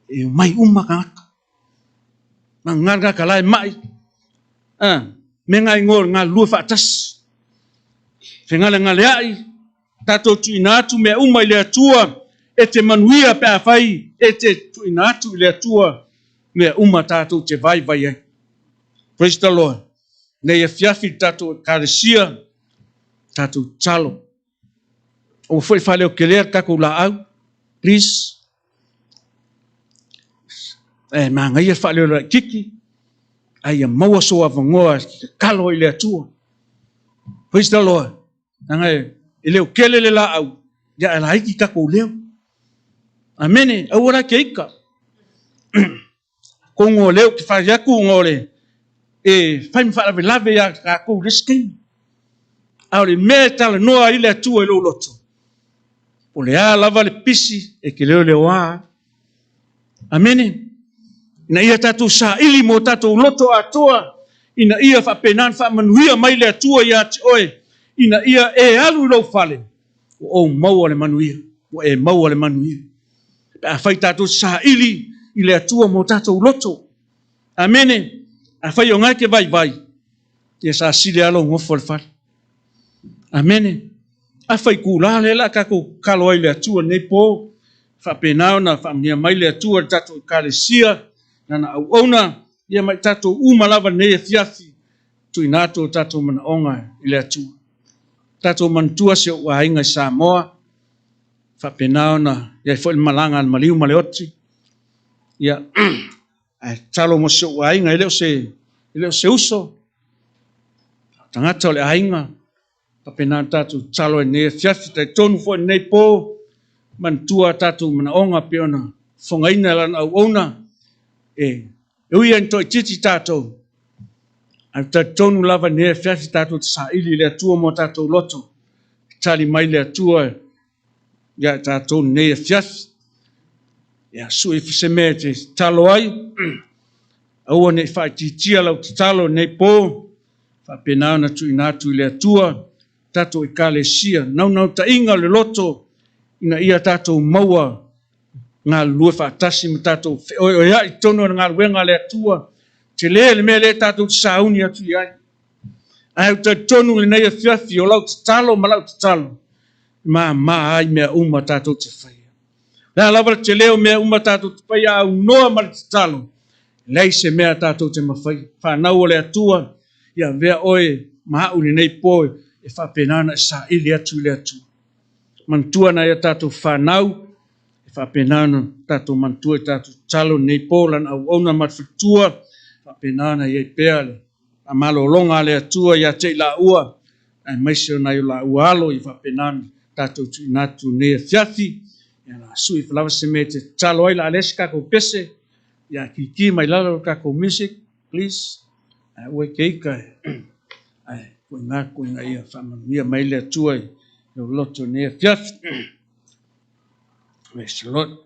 e omai uma tagata. Gagana ka la e mai. A, me ngā ingoa o le galulue faatasi. Fegalegaleai, tatou tuuina atu mea uma i le Atua, e te manuia pe afai e te tuuina atu i le Atua mea uma tatou te vaivai ai. Praise the Lord. Nei afiafi le tatou Ekalesia, tatou tatalo. Aua foi faaleotelea le tatou laau, please. E manaia le faaleo laitiiti, a ia maua sou avanoa e tatalo ai i le Atua. Praise the Lord. Leaga e leotele le laau, ia ae laiti tatou leo. Amene. Aua la te ika. Atonu o lea ou te fai atu ona o le e fai ma faalavelave ia tatou i le isi taimi. A o le mea e talanoa ai le Atua i lou loto, o le a lava le pisi e te leoleoa. Amene. Ina ia tatou saili mo tatou loto atoa, ina ia faapena ona faamanuia mai le Atua ia te oe, ina ia e alu i lou fale, ua ou maua le manuia, ua e maua le manuia. Pe afai tatou te saili i le Atua mo tatou loto. Amene. Afai o ngae te vaivai, ia sa sili lava lou nofo i le fale. Amene. Afai kula lea la tatou tatalo ai i le Atua i lenei po, faapena ona faamanuia mai le Atua i le tatou Ekalesia, lana auauna, ia ma i tatou uma lava i lenei afiafi, tuuina atu o tatou manaoga i le Atua. Tatou manatua si ou aiga i Samoa, faapena ona i ai foi le malaga a le maliu ma le oti. Ia, ae tatalo mo si ou aiga, e le o se, e le o se uso, tagata o le aiga, faapena ona tatou tatalo ai lenei afiafi, talitonu foi lenei po, manatua a tatou manaoga pei ona fofogaina e lana auauna, e E ui lava ina toaitiiti tatou, ae talitonu lava i lenei afiafi tatou te saili i le Atua mo tatou loto. E tali mai le Atua ia i tatou lenei afiafi. Ia sui ifo se mea e te tatalo ai, aua ne i faaitiitia lau tatalo i lenei po, faapena ona tuuina atu i le Atua tatou Ekalesia, naunautaiga o le loto ina ia tatou maua galulue faatasi ma tatou feoeoea'i i totonu o le galuega a le Atua. Tele le mea lea tatou te sauni atu i ai. Ae ou talitonu i lenei afiafi o lau tatalo ma lau tatalo, e māmā ai mea uma tatou te faia. O le a lava le tele o mea uma tatou te faia a aunoa ma le tatalo, e leai se mea tatou te mafaia. Fanau o le Atua, ia avea oe ma au i lenei po e faapena ona e saili atu i le Atua. Manatua nai a tatou fanau, e faapena ona tatou manatua i tatou tatalo i lenei po, lana auauna ma le faletua, faapena ona i ai pea le faamalologa a le Atua ia te i laua, aemaise o nai o laua alo, ia faapena ona tatou tuuina atu i lenei afiafi. Ia la sui ifo lava se mea e te tatalo ai, la leai se tatou pese, ia kiki mai lalo le tatou music, please. Ae aua e te ika ae tuuina atu ina ia faamanuia mai le Atua i lou loto i lenei afiafi. Praise the Lord.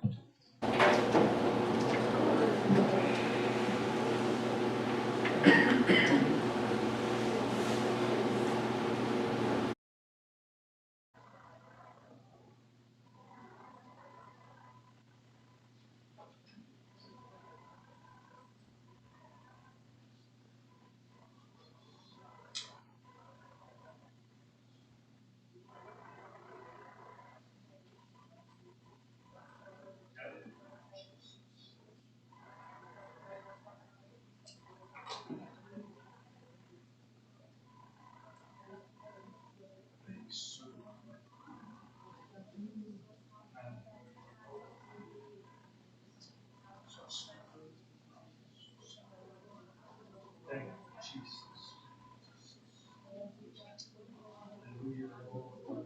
Thank you, Jesus. Hallelujah, Lord.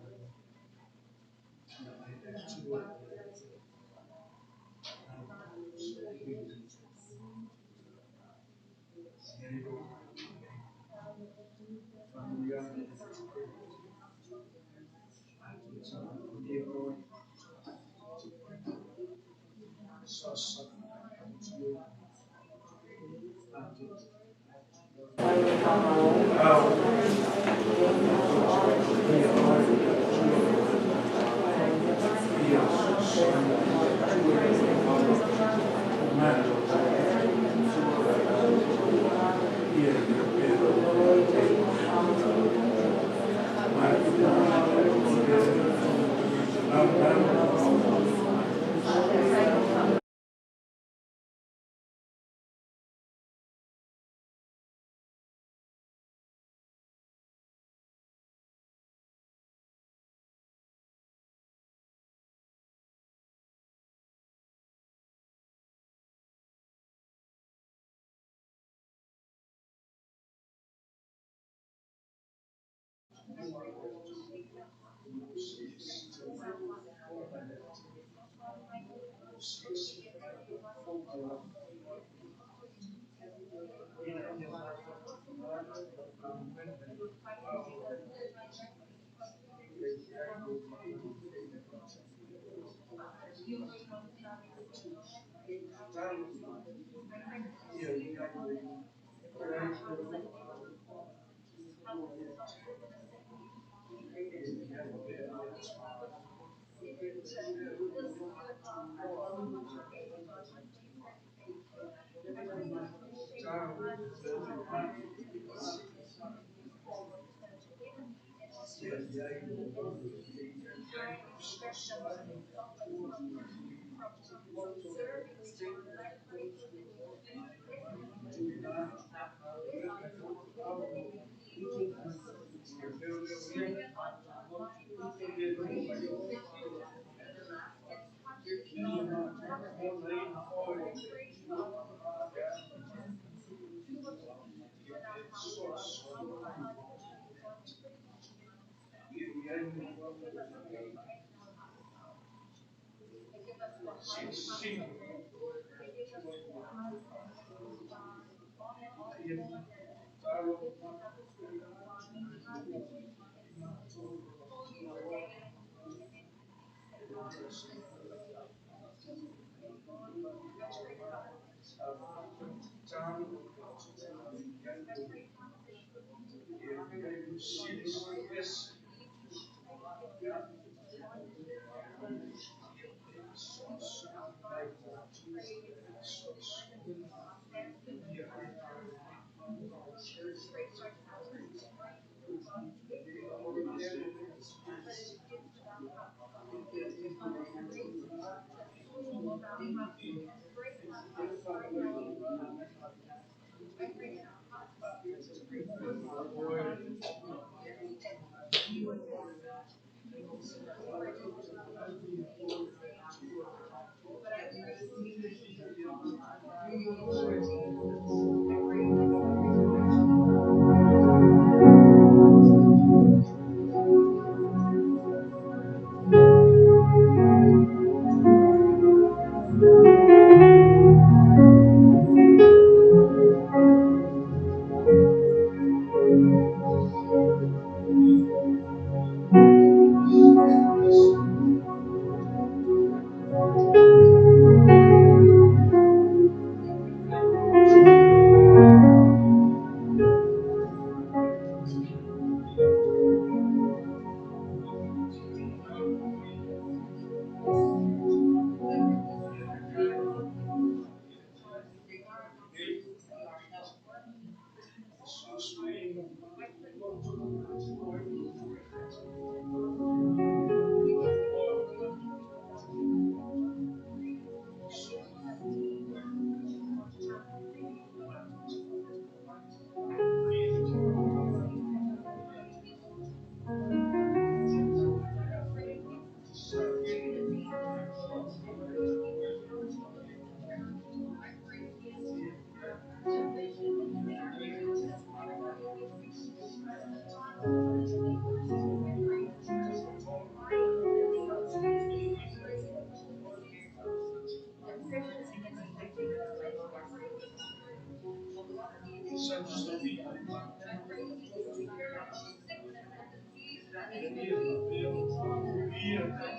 name of Jesus.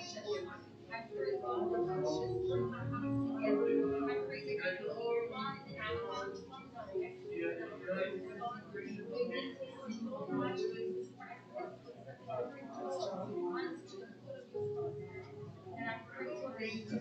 I pray, God, that you should bring my house together. I pray that you will run and I will And I pray, Lord, that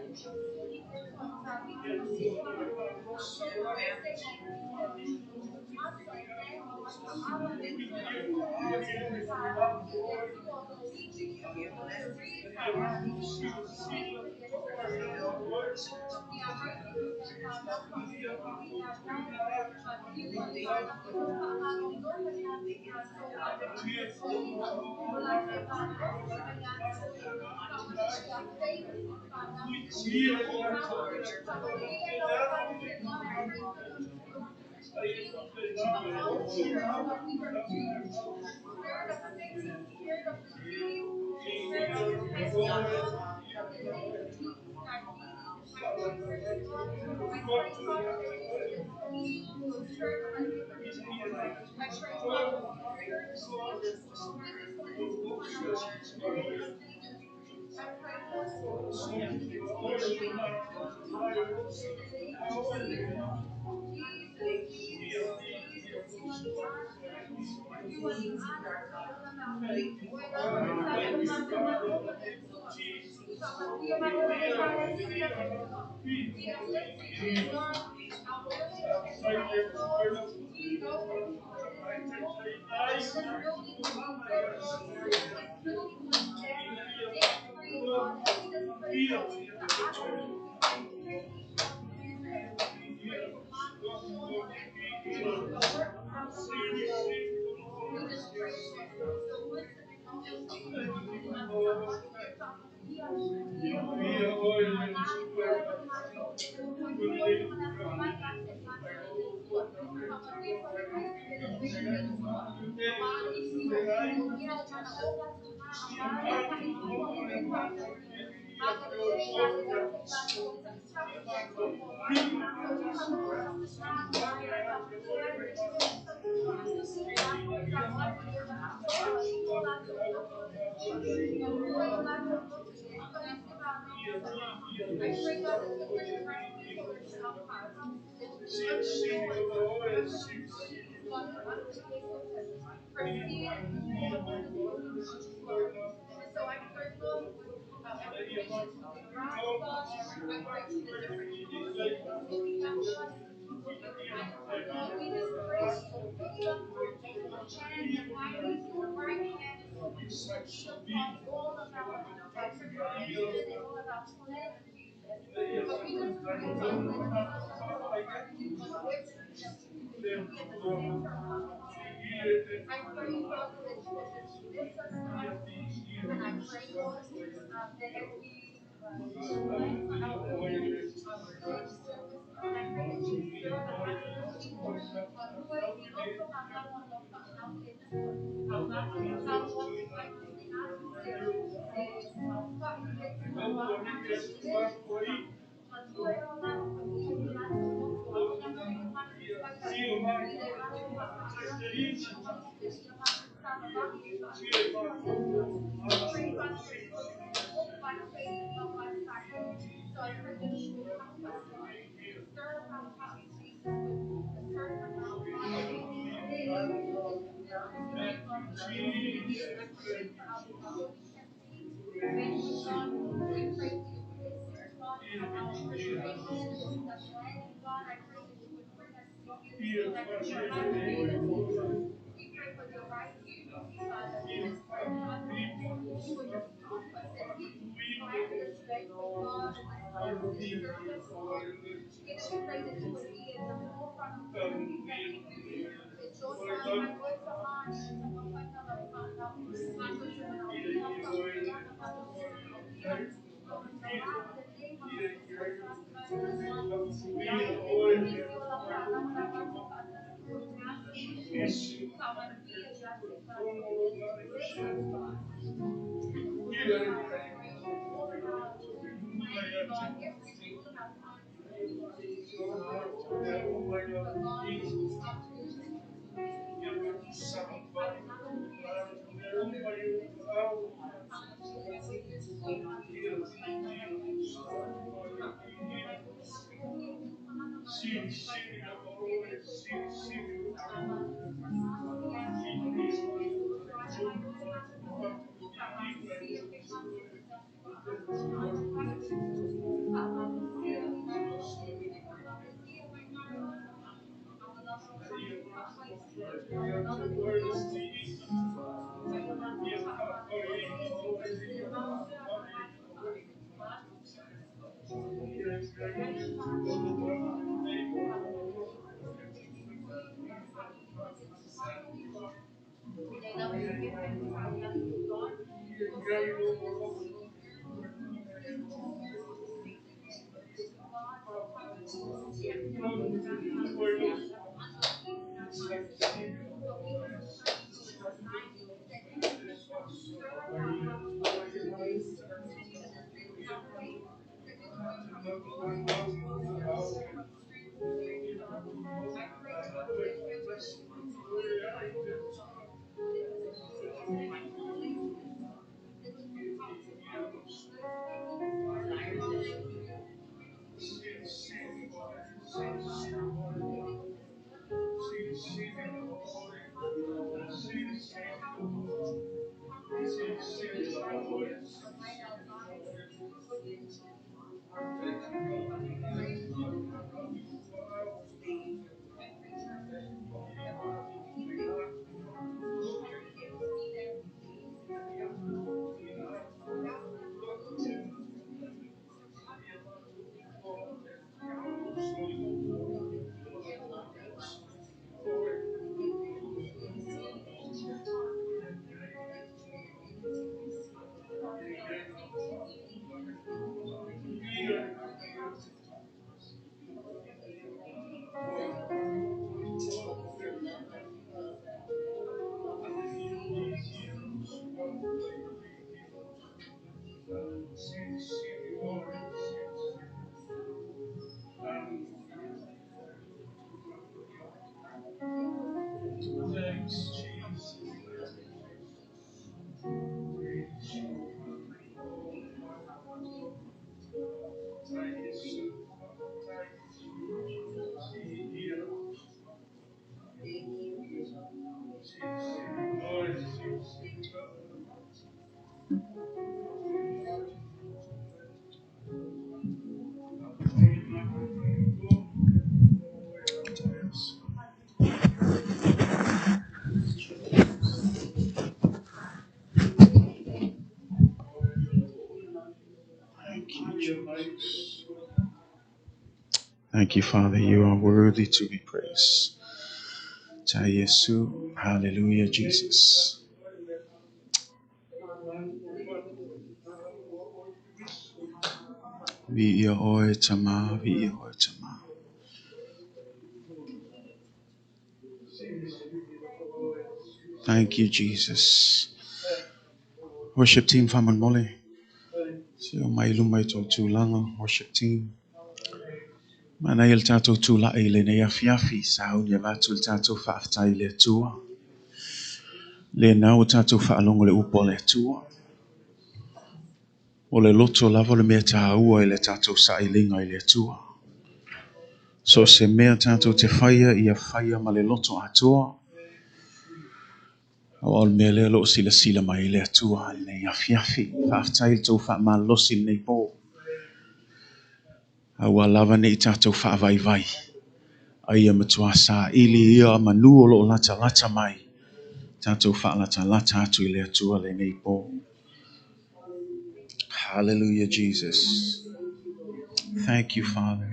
you Thank you, Jesus. Thank you, Father. You are worthy to be praised. Yesu. Hallelujah, Jesus. Vi ia oe tama, vi ia oe tama. Thank you, Jesus. Worship team faamolemole. Se o mai luma i tō tūlanga, worship team. Mana i le tātou tūla'i i lenei afiafi, sauni avatu le tātou faafetai i le Atua. Le nā o tātou whaalongo le upo le Atua. O le loto lava le mea tāua i le tātou sailiga i le Atua. So se mea tātou te whaia ia whaia ma le loto atoa. Au o le mea lea lo o silasila mai i le Atua i lenei afiafi. Faafetai i le tou faamalosi i lenei po. Aua lava nei tātou faavaivai. Aia matua sa ili ia manu o lo o lata lata mai. Tātou faalatalata atu i le Atua lenei po. Hallelujah, Jesus. Thank you, Father.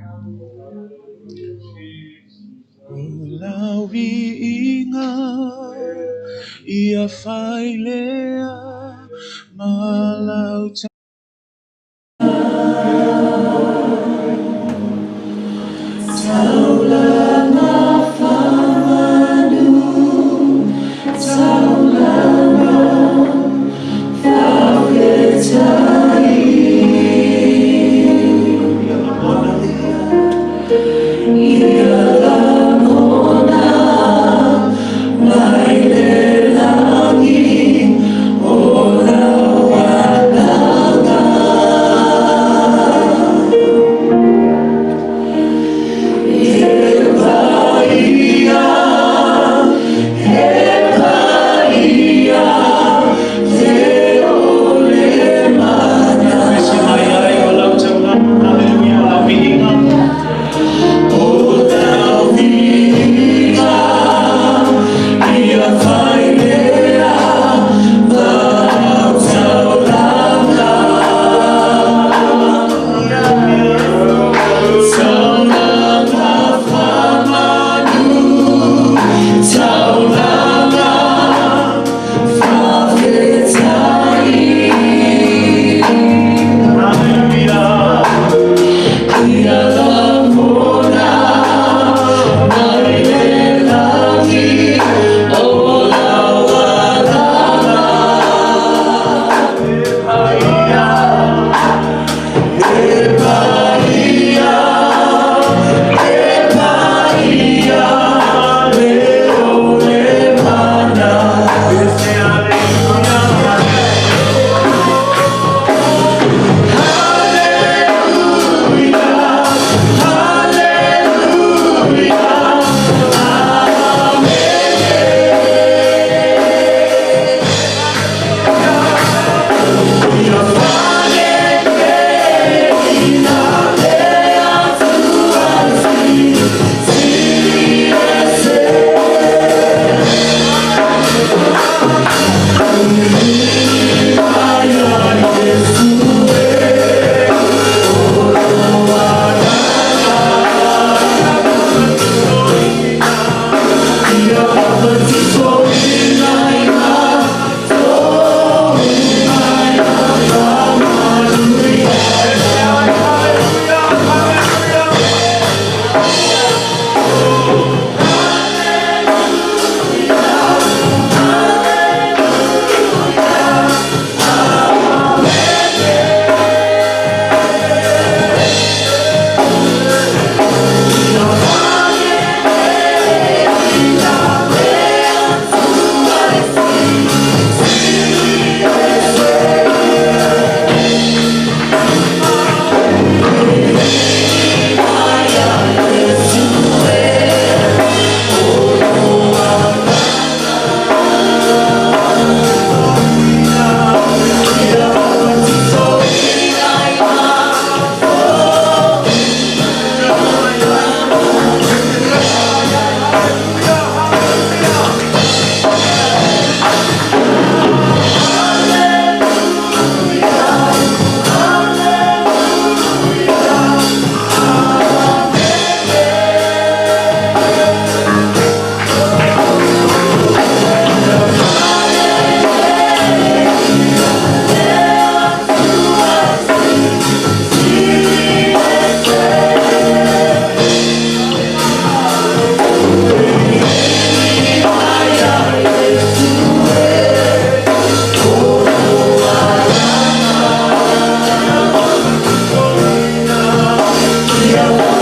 O lau viiga ia failea ma lau Ia Thank you.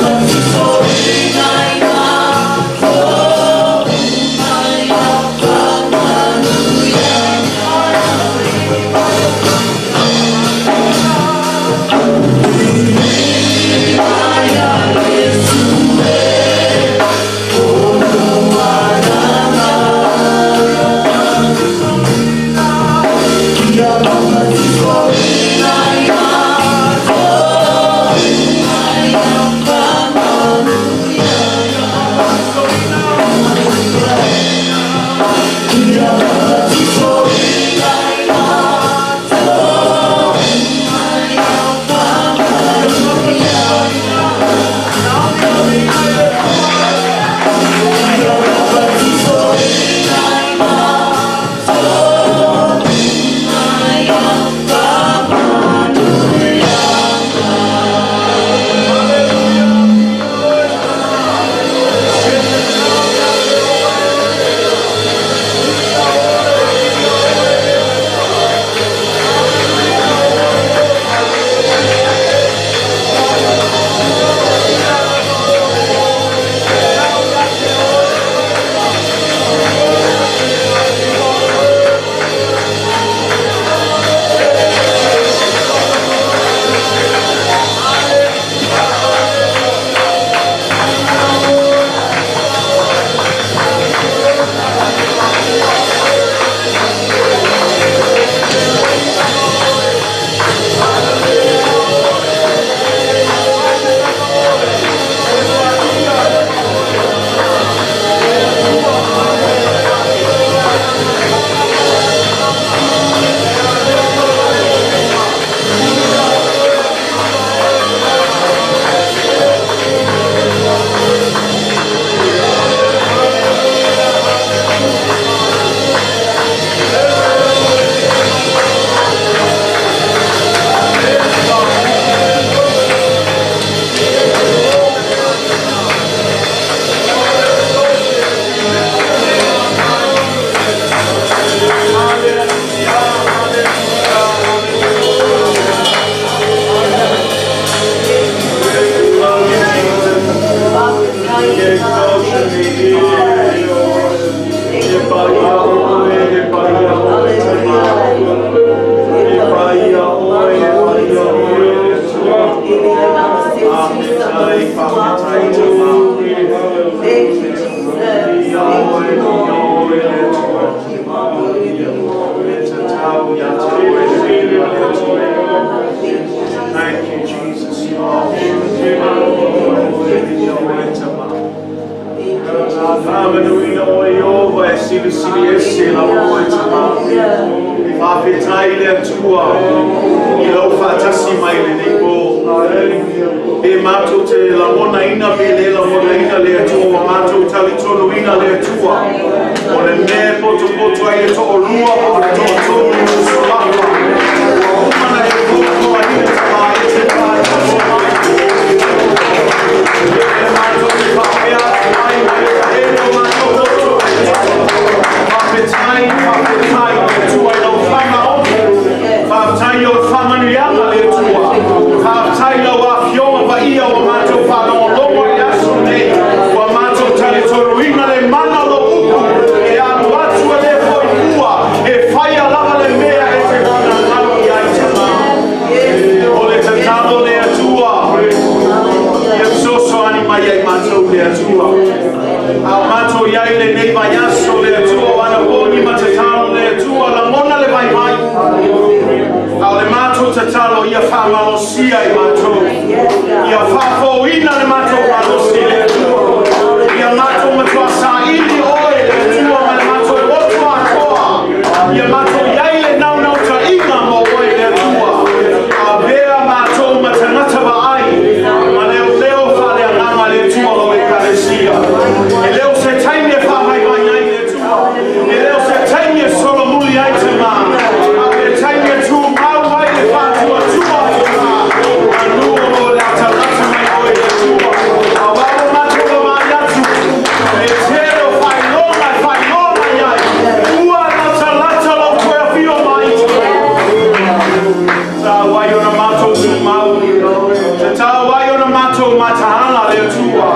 mataala le Atua.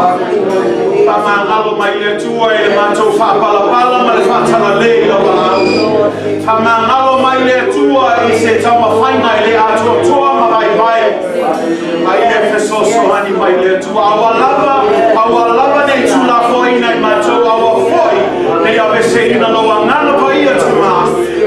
Faamagalo mai le Atua i le matou faapalapala ma le faatalalei i lau valaau. Faamagalo mai le Atua i se taumafaiga e le atoatoa ma vaivai. A ia fesoasoani mai le Atua. Aua lava, aua lava ne i tuulafoaiina i matou, aua foi ne i aveseina lou Agaga Paia Tama.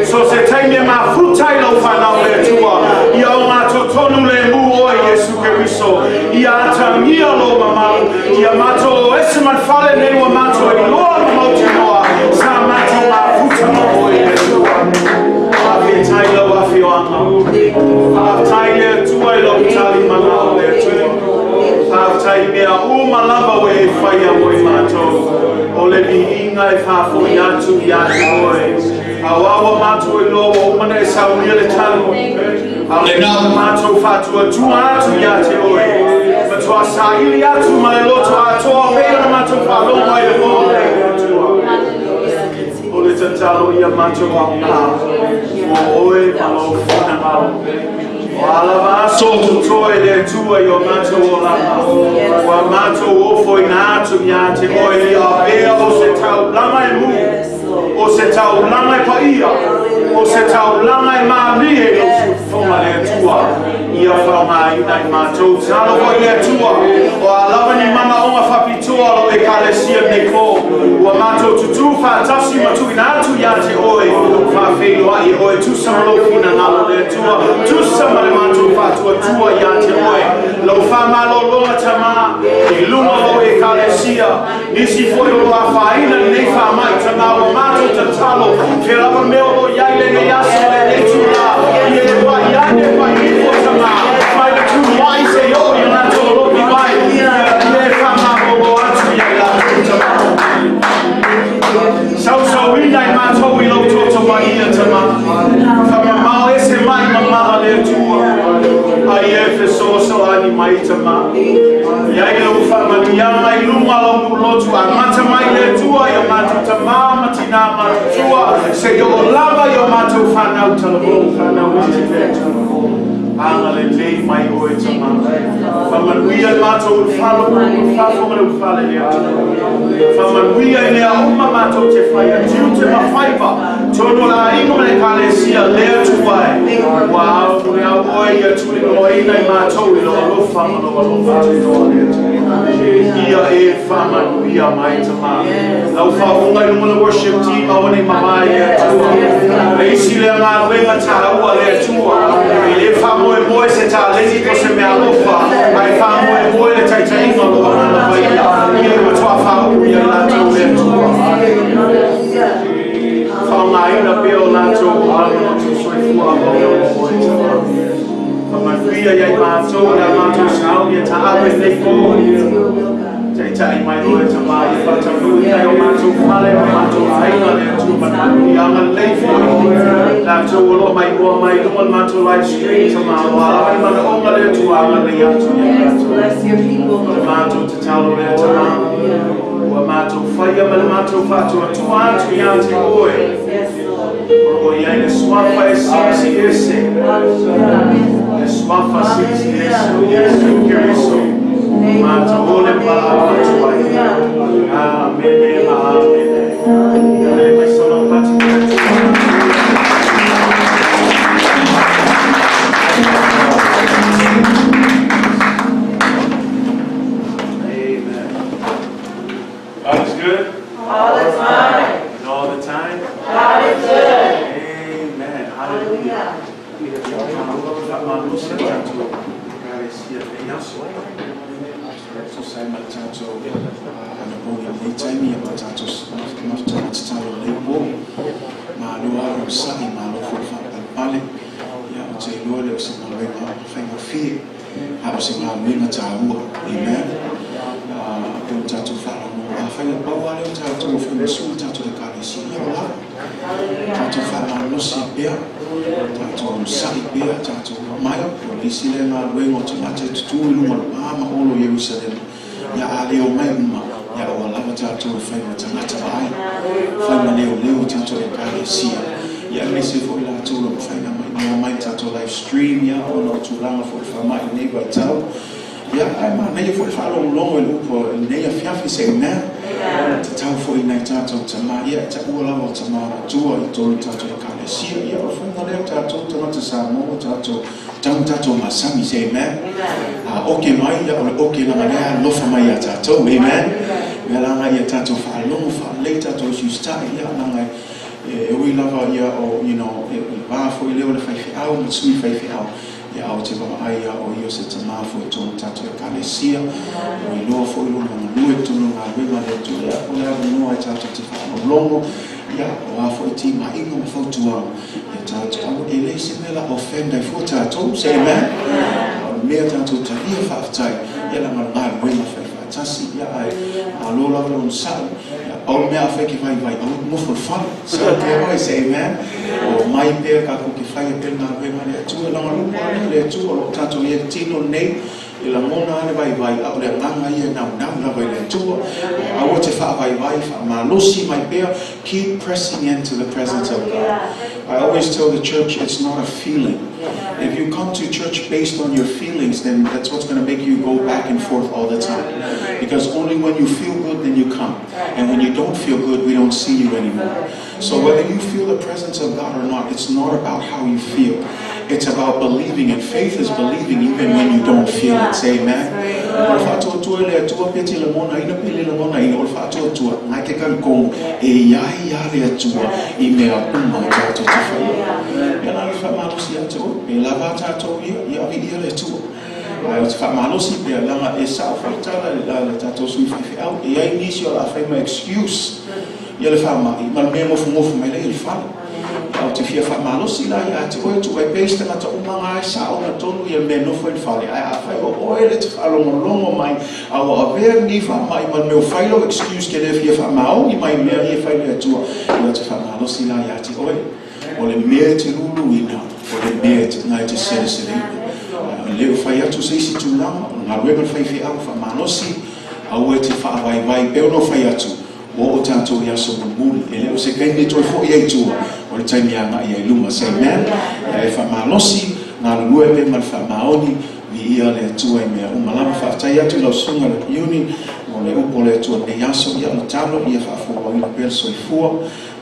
So se taimi e mafuta ai lau fanau le Atua, ia ogatotonu lemu oe Iesu Keriso, ia atagia lou mamalu, ia matou o ese ma le fale nei ua matou iloa ma mautinoa, sa matou mafuta ma oe le Atua. Faafetai lau afioaga. Faafetai le Atua i lou tali manao le Atua. Faafetai i mea uma lava ua e faia mo i matou. O le viiga e faafoi atu ia te oe. Aua ua matou iloa ua uma ona e saunia le tali. A o le matou faatuatua atu ia te oe. Matua saili atu ma le loto atoa pei ona matou faalogo ai le po nei le Atua. O le tatalo ia matou aoga mo oe ma lou finagalo. O a lava aso o totoe le Atua i o matou olaga, ua matou ofoina atu ia te oe ia avea o se taulaga e mu, o se taulaga e paia, o se taulaga e malie i lou siufofoga le Atua, ia faaaogaina i matou. Tatalo foi le Atua, o a lava ni manaoga faapitoa o lau Ekalesia lenei po, ua matou tutū faatasi ma tuuina atu ia te oe, faafeiloai e oe, tusa ma lou finagalo le Atua, tusa ma le matou faatuatua ia te oe, lau faamalologa Tama, i luga o lau Ekalesia, nisi foi o lo o afaina i lenei faamai Tama, ua matou tatalo, fea lava le mea o lo o i ai lenei aso, lenei itulā, ia e pai ane, pai ifo Tama, mai le tuluai seia oo i latou alofi mai, ia e faamalolo atu ia i latou Tama. Sausauina i matou i lou toto paia Tama, faamamao ese mai mamaha le Atua, a ia e fesoasoani mai Tama. Ia i lau faamanuiaga i luga o lau nuu lotu, amata mai le Atua i o matou tama ma tinā matutua, seia oo lava i o matou fanau talavou, fanau iti le Atua. Agalelei mai oe Tama. Faamanuia i matou ulufale, ulufafo ma le ulufale le Atua. Faamanuia i mea uma matou te faia, tiute ma faiva, tonu o le aiga ma le Ekalesia le Atua e. Ua ao mo le au oe ia tuliloaina i matou i lou alofa ma lou alofa tunoa le Atua. Ia e faamanuia mai Tama. Lau faauuga i luga o le worship team aua ne i mavae le Atua. Le isi lea galuega taua le Atua. E le faamoemoe se taleni po o se meaalofa, ae faamoemoe le taitaiga o lou Agaga Paia. Ia e matuā faauu ia i latou le Atua. Faaaogaina pea o latou olaga ma tou soifua auau mo oe Tama. Faamanuia ia i matou le a matou sauni e taape lenei po. Taitai mai oe Tama ia faataunuu i o matou fale ma matou aiga le Atua ma le manuia. Agalelei foi latou o lo o maimoa mai i luga o le matou live stream Tama, o a lava ni manaoga le Atua agalelei atu ia i latou. O le matou tatalo lea Tama, ua matou faia ma le matou faatuatua atu ia te oe. O lo o i ai le suafa e silisili ese, le suafa silisili ese o Iesu Keriso, matou ole ma valaau atu ai. Amene ma amene. Ia le mai sola o pati le Atua. Amen. God is good. All the time. And all the time. God is good. Amen. Hallelujah. Faamalosi le tatou Ekalesia i lenei aso. Tusa ai ma le tatou anapogi i lenei taimi ma tatou mafutaga tatalo i lenei po. Malo lava le onosai, malo foi le faapalepale. Ia, ou te iloa e le o se galuega faigofie, a o se galuega taua. Amen. Pei ona tatou faalogo, afai na pau lava lea o tatou o faimasua tatou Ekalesia, ia ua lava. Tatou faamalolosi pea, tatou onosai pea, tatou omai. O le isi lea galuega o tagata e tutū i luga o le pa ma olo i Ierusalema, ia a le omai uma, ia ua lava tatou e fai ma tagata vaai, fai ma leoleo tatou Ekalesia. Ia aemaise foi latou o lo o mafai ona maimoa mai i le tatou live stream, ia ona o tulaga foi o le faamai i lenei vaitau. Ia, ae manaia foi le faalogologo i le upu o lenei afiafi, say amen. Tatau foi i nai tatou tamā, ia, e taua lava o tamā matua i totonu o tatou Ekalesia. Ia, o le faiga lea o tatou tagata Samoa ua tatou tau tatou masani, say amen. A oke mai, ia, o le oke leaga lea e alofa mai iā tatou, amen. Mea la ia tatou faalogo faalelei tatou usiusitai, ia, leaga e ui lava ia o, you know, i le va foi lea o le faifeau ma le sui faifeau, ia a ou te vaavaai ia o ia o se tamā foi i totonu o tatou Ekalesia, ua iloa foi lona galue i totonu o galuega a le Atua, ia o le avanoa e tatou te faalogologo, ia o a foi timaiga ma fautuaga, ia tatou aua e leai se mea la offend ai fua tatou, say amen. A o le mea tatou talia faafetai, ia leaga o le galuega faifaatasi, ia ae malo lava le onosai. Ia pau le mea afai e te vaivai, aua e te nofo i le fale, sao pea oe, say amen. O mai pea tatou te faia pea le galuega a le Atua, leaga o le upu lava lea a le Atua, o lo o tatou i ai i le tino lenei, e lagona lava le vaivai, a o le agaga ia e naunau lava i le Atua. Aua te faavaivai, faamalosi mai pea, keep pressing into the presence of God. I always tell the church it's not a feeling. If you come to church based on your feelings, then that's what's going to make you go back and forth all the time. Because only when you feel good, then you come. And when you don't feel good, we don't see you anymore. So whether you feel the presence of God or not, it's not about how you feel. It's about believing, and faith is believing even when you don't feel it. Say amen. O le faatuatua i le Atua pe te lagonaina pe le lagonaina, o le faatuatua, ngai te talitonu e i ai lava le Atua i mea uma tatou te faia. Ia la le faamalosi ia te oe, pe lava tatou ia, ia viia le Atua. Ae o te faamalosi pea, leaga e sao foi le tala a le tatou sui faifeau, e i ai nisi o le a fai ma excuse ia le faamai ma le mea nofonofo mai lea i le fale. Ia ou te fia faamalosi la ia te oe, tuu ai pea isi tagata uma na e sao ona tonu ia le mea nofo i le fale, ae afai o oe le te faalogologo mai a ua avea lenei faamai ma le mea ua fai lou excuse ke le fia faamaoni mai mea ia e fai le Atua, ia ou te faamalosi la ia te oe. O le mea e te luluina, o le mea na e te seleseleina. Ae le o fai atu se isi tulaga, o le galuega a le faifeau faamalosi, aua e te faavaivai pea ona o fai atu, ua oo tatou i aso mulimuli, e le o se taimi e toe foi ai i tua, o le taimi e agai ai i luma. Say amen. Ia e faamalosi, galulue pea ma le faamaoni, viia le Atua i mea uma lava. Faafetai atu i lau susuga i le Iuni mo le upu o le Atua i lenei aso. Ia o le talo, ia faafuauauina pea le soifua,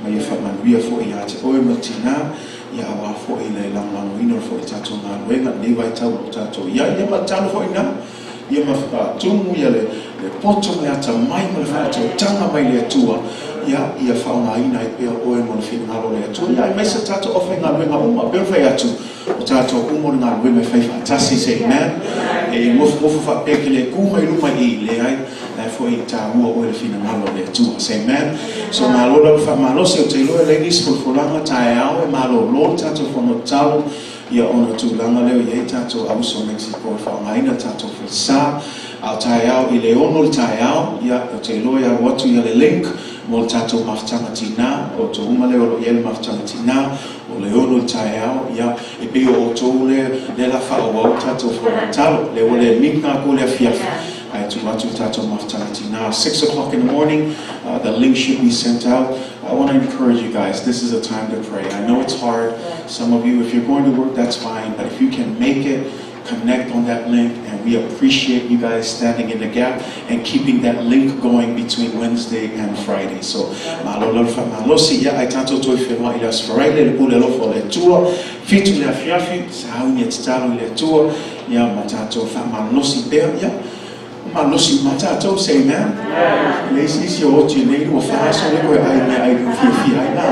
ma ia faamanuia foi ia te oe ma le tinā, ia aua foi le lagolagoina o le foi tatou galuega i lenei vaitau o lo o tatou i ai. Ia ma le talo foi ina ia ma faatumu ia le poto ma le atamai ma le faatautaga mai le Atua, ia ia faaaogaina ai pea oe mo le finagalo o le Atua. Ia aemaise tatou aufaigaluega uma, pei ona fai atu, o tatou uma o le galuega e fai faatasi, say amen. E nofonofo faapea ke le ku mai luma i i, leai, la e foi e taua oe le finagalo o le Atua, say amen. So malo lava faamalosi, ou te iloa e leai nisi folafolaga taeao e malolo le tatou fono tatalo, ia ona tulaga lea o i ai tatou auso Mexico e faaaogaina tatou falesa, a o taeao i le 6 le taeao, ia ou te iloa e alu atu ia le link mo le tatou mafutaga tinā, o outou uma lea o lo o i ai le mafutaga tinā, o le 6 le taeao, ia e pei o outou lea lea la faaauau le tatou fono tatalo, lea ua le link tatou i le afiafi, ae tuu atu le tatou mafutaga tinā, 6 o'clock in the morning, the link should be sent out. I want to encourage you guys, this is a time to pray. I know it's hard. Some of you, if you're going to work, that's fine. But if you can make it, connect on that link. And we appreciate you guys standing in the gap and keeping that link going between Wednesday and Friday. So, malo lava faamalosi, ia ae tatou toe feiloai i le Aso Faraile, le pule alofa o le Atua, 7 le afiafi, sauni e tatalo i le Atua, ia ma tatou faamalosi pea, ia, malosi uma tatou, say amen. Le isi isi o oti nei ua fa aso le koe ai mea ai ku fiafia ai na.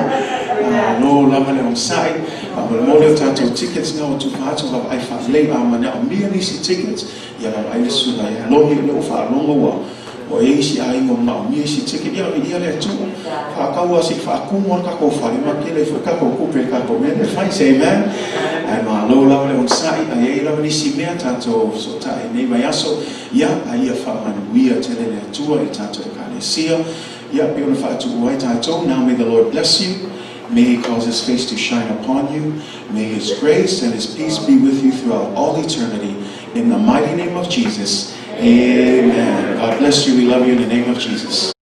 Malo lava le onosai, faamolemole o tatou tickets na ua tufa atu vaavaai faalelei a manaomia nisi tickets, ia vaavaai le susuga ia Lohi o lea ua faalogo ua ua i ai isi aiga ua manaomia isi ticket, ia viia le Atua. Faatau lava se i faatumu lava le tatou fale ma tele ai foi tatou tupe i le tatou mea lea e fai, say amen. Ae malo lava le onosai, a i ai lava nisi mea tatou fesootai i lenei vaiaso, ia, a ia faamanuia tele le Atua i le tatou Ekalesia, ia, pei ona faatuua ai tatou, now may the Lord bless you, may he cause his face to shine upon you, may his grace and his peace be with you throughout all eternity, in the mighty name of Jesus, amen. God bless you, we love you in the name of Jesus.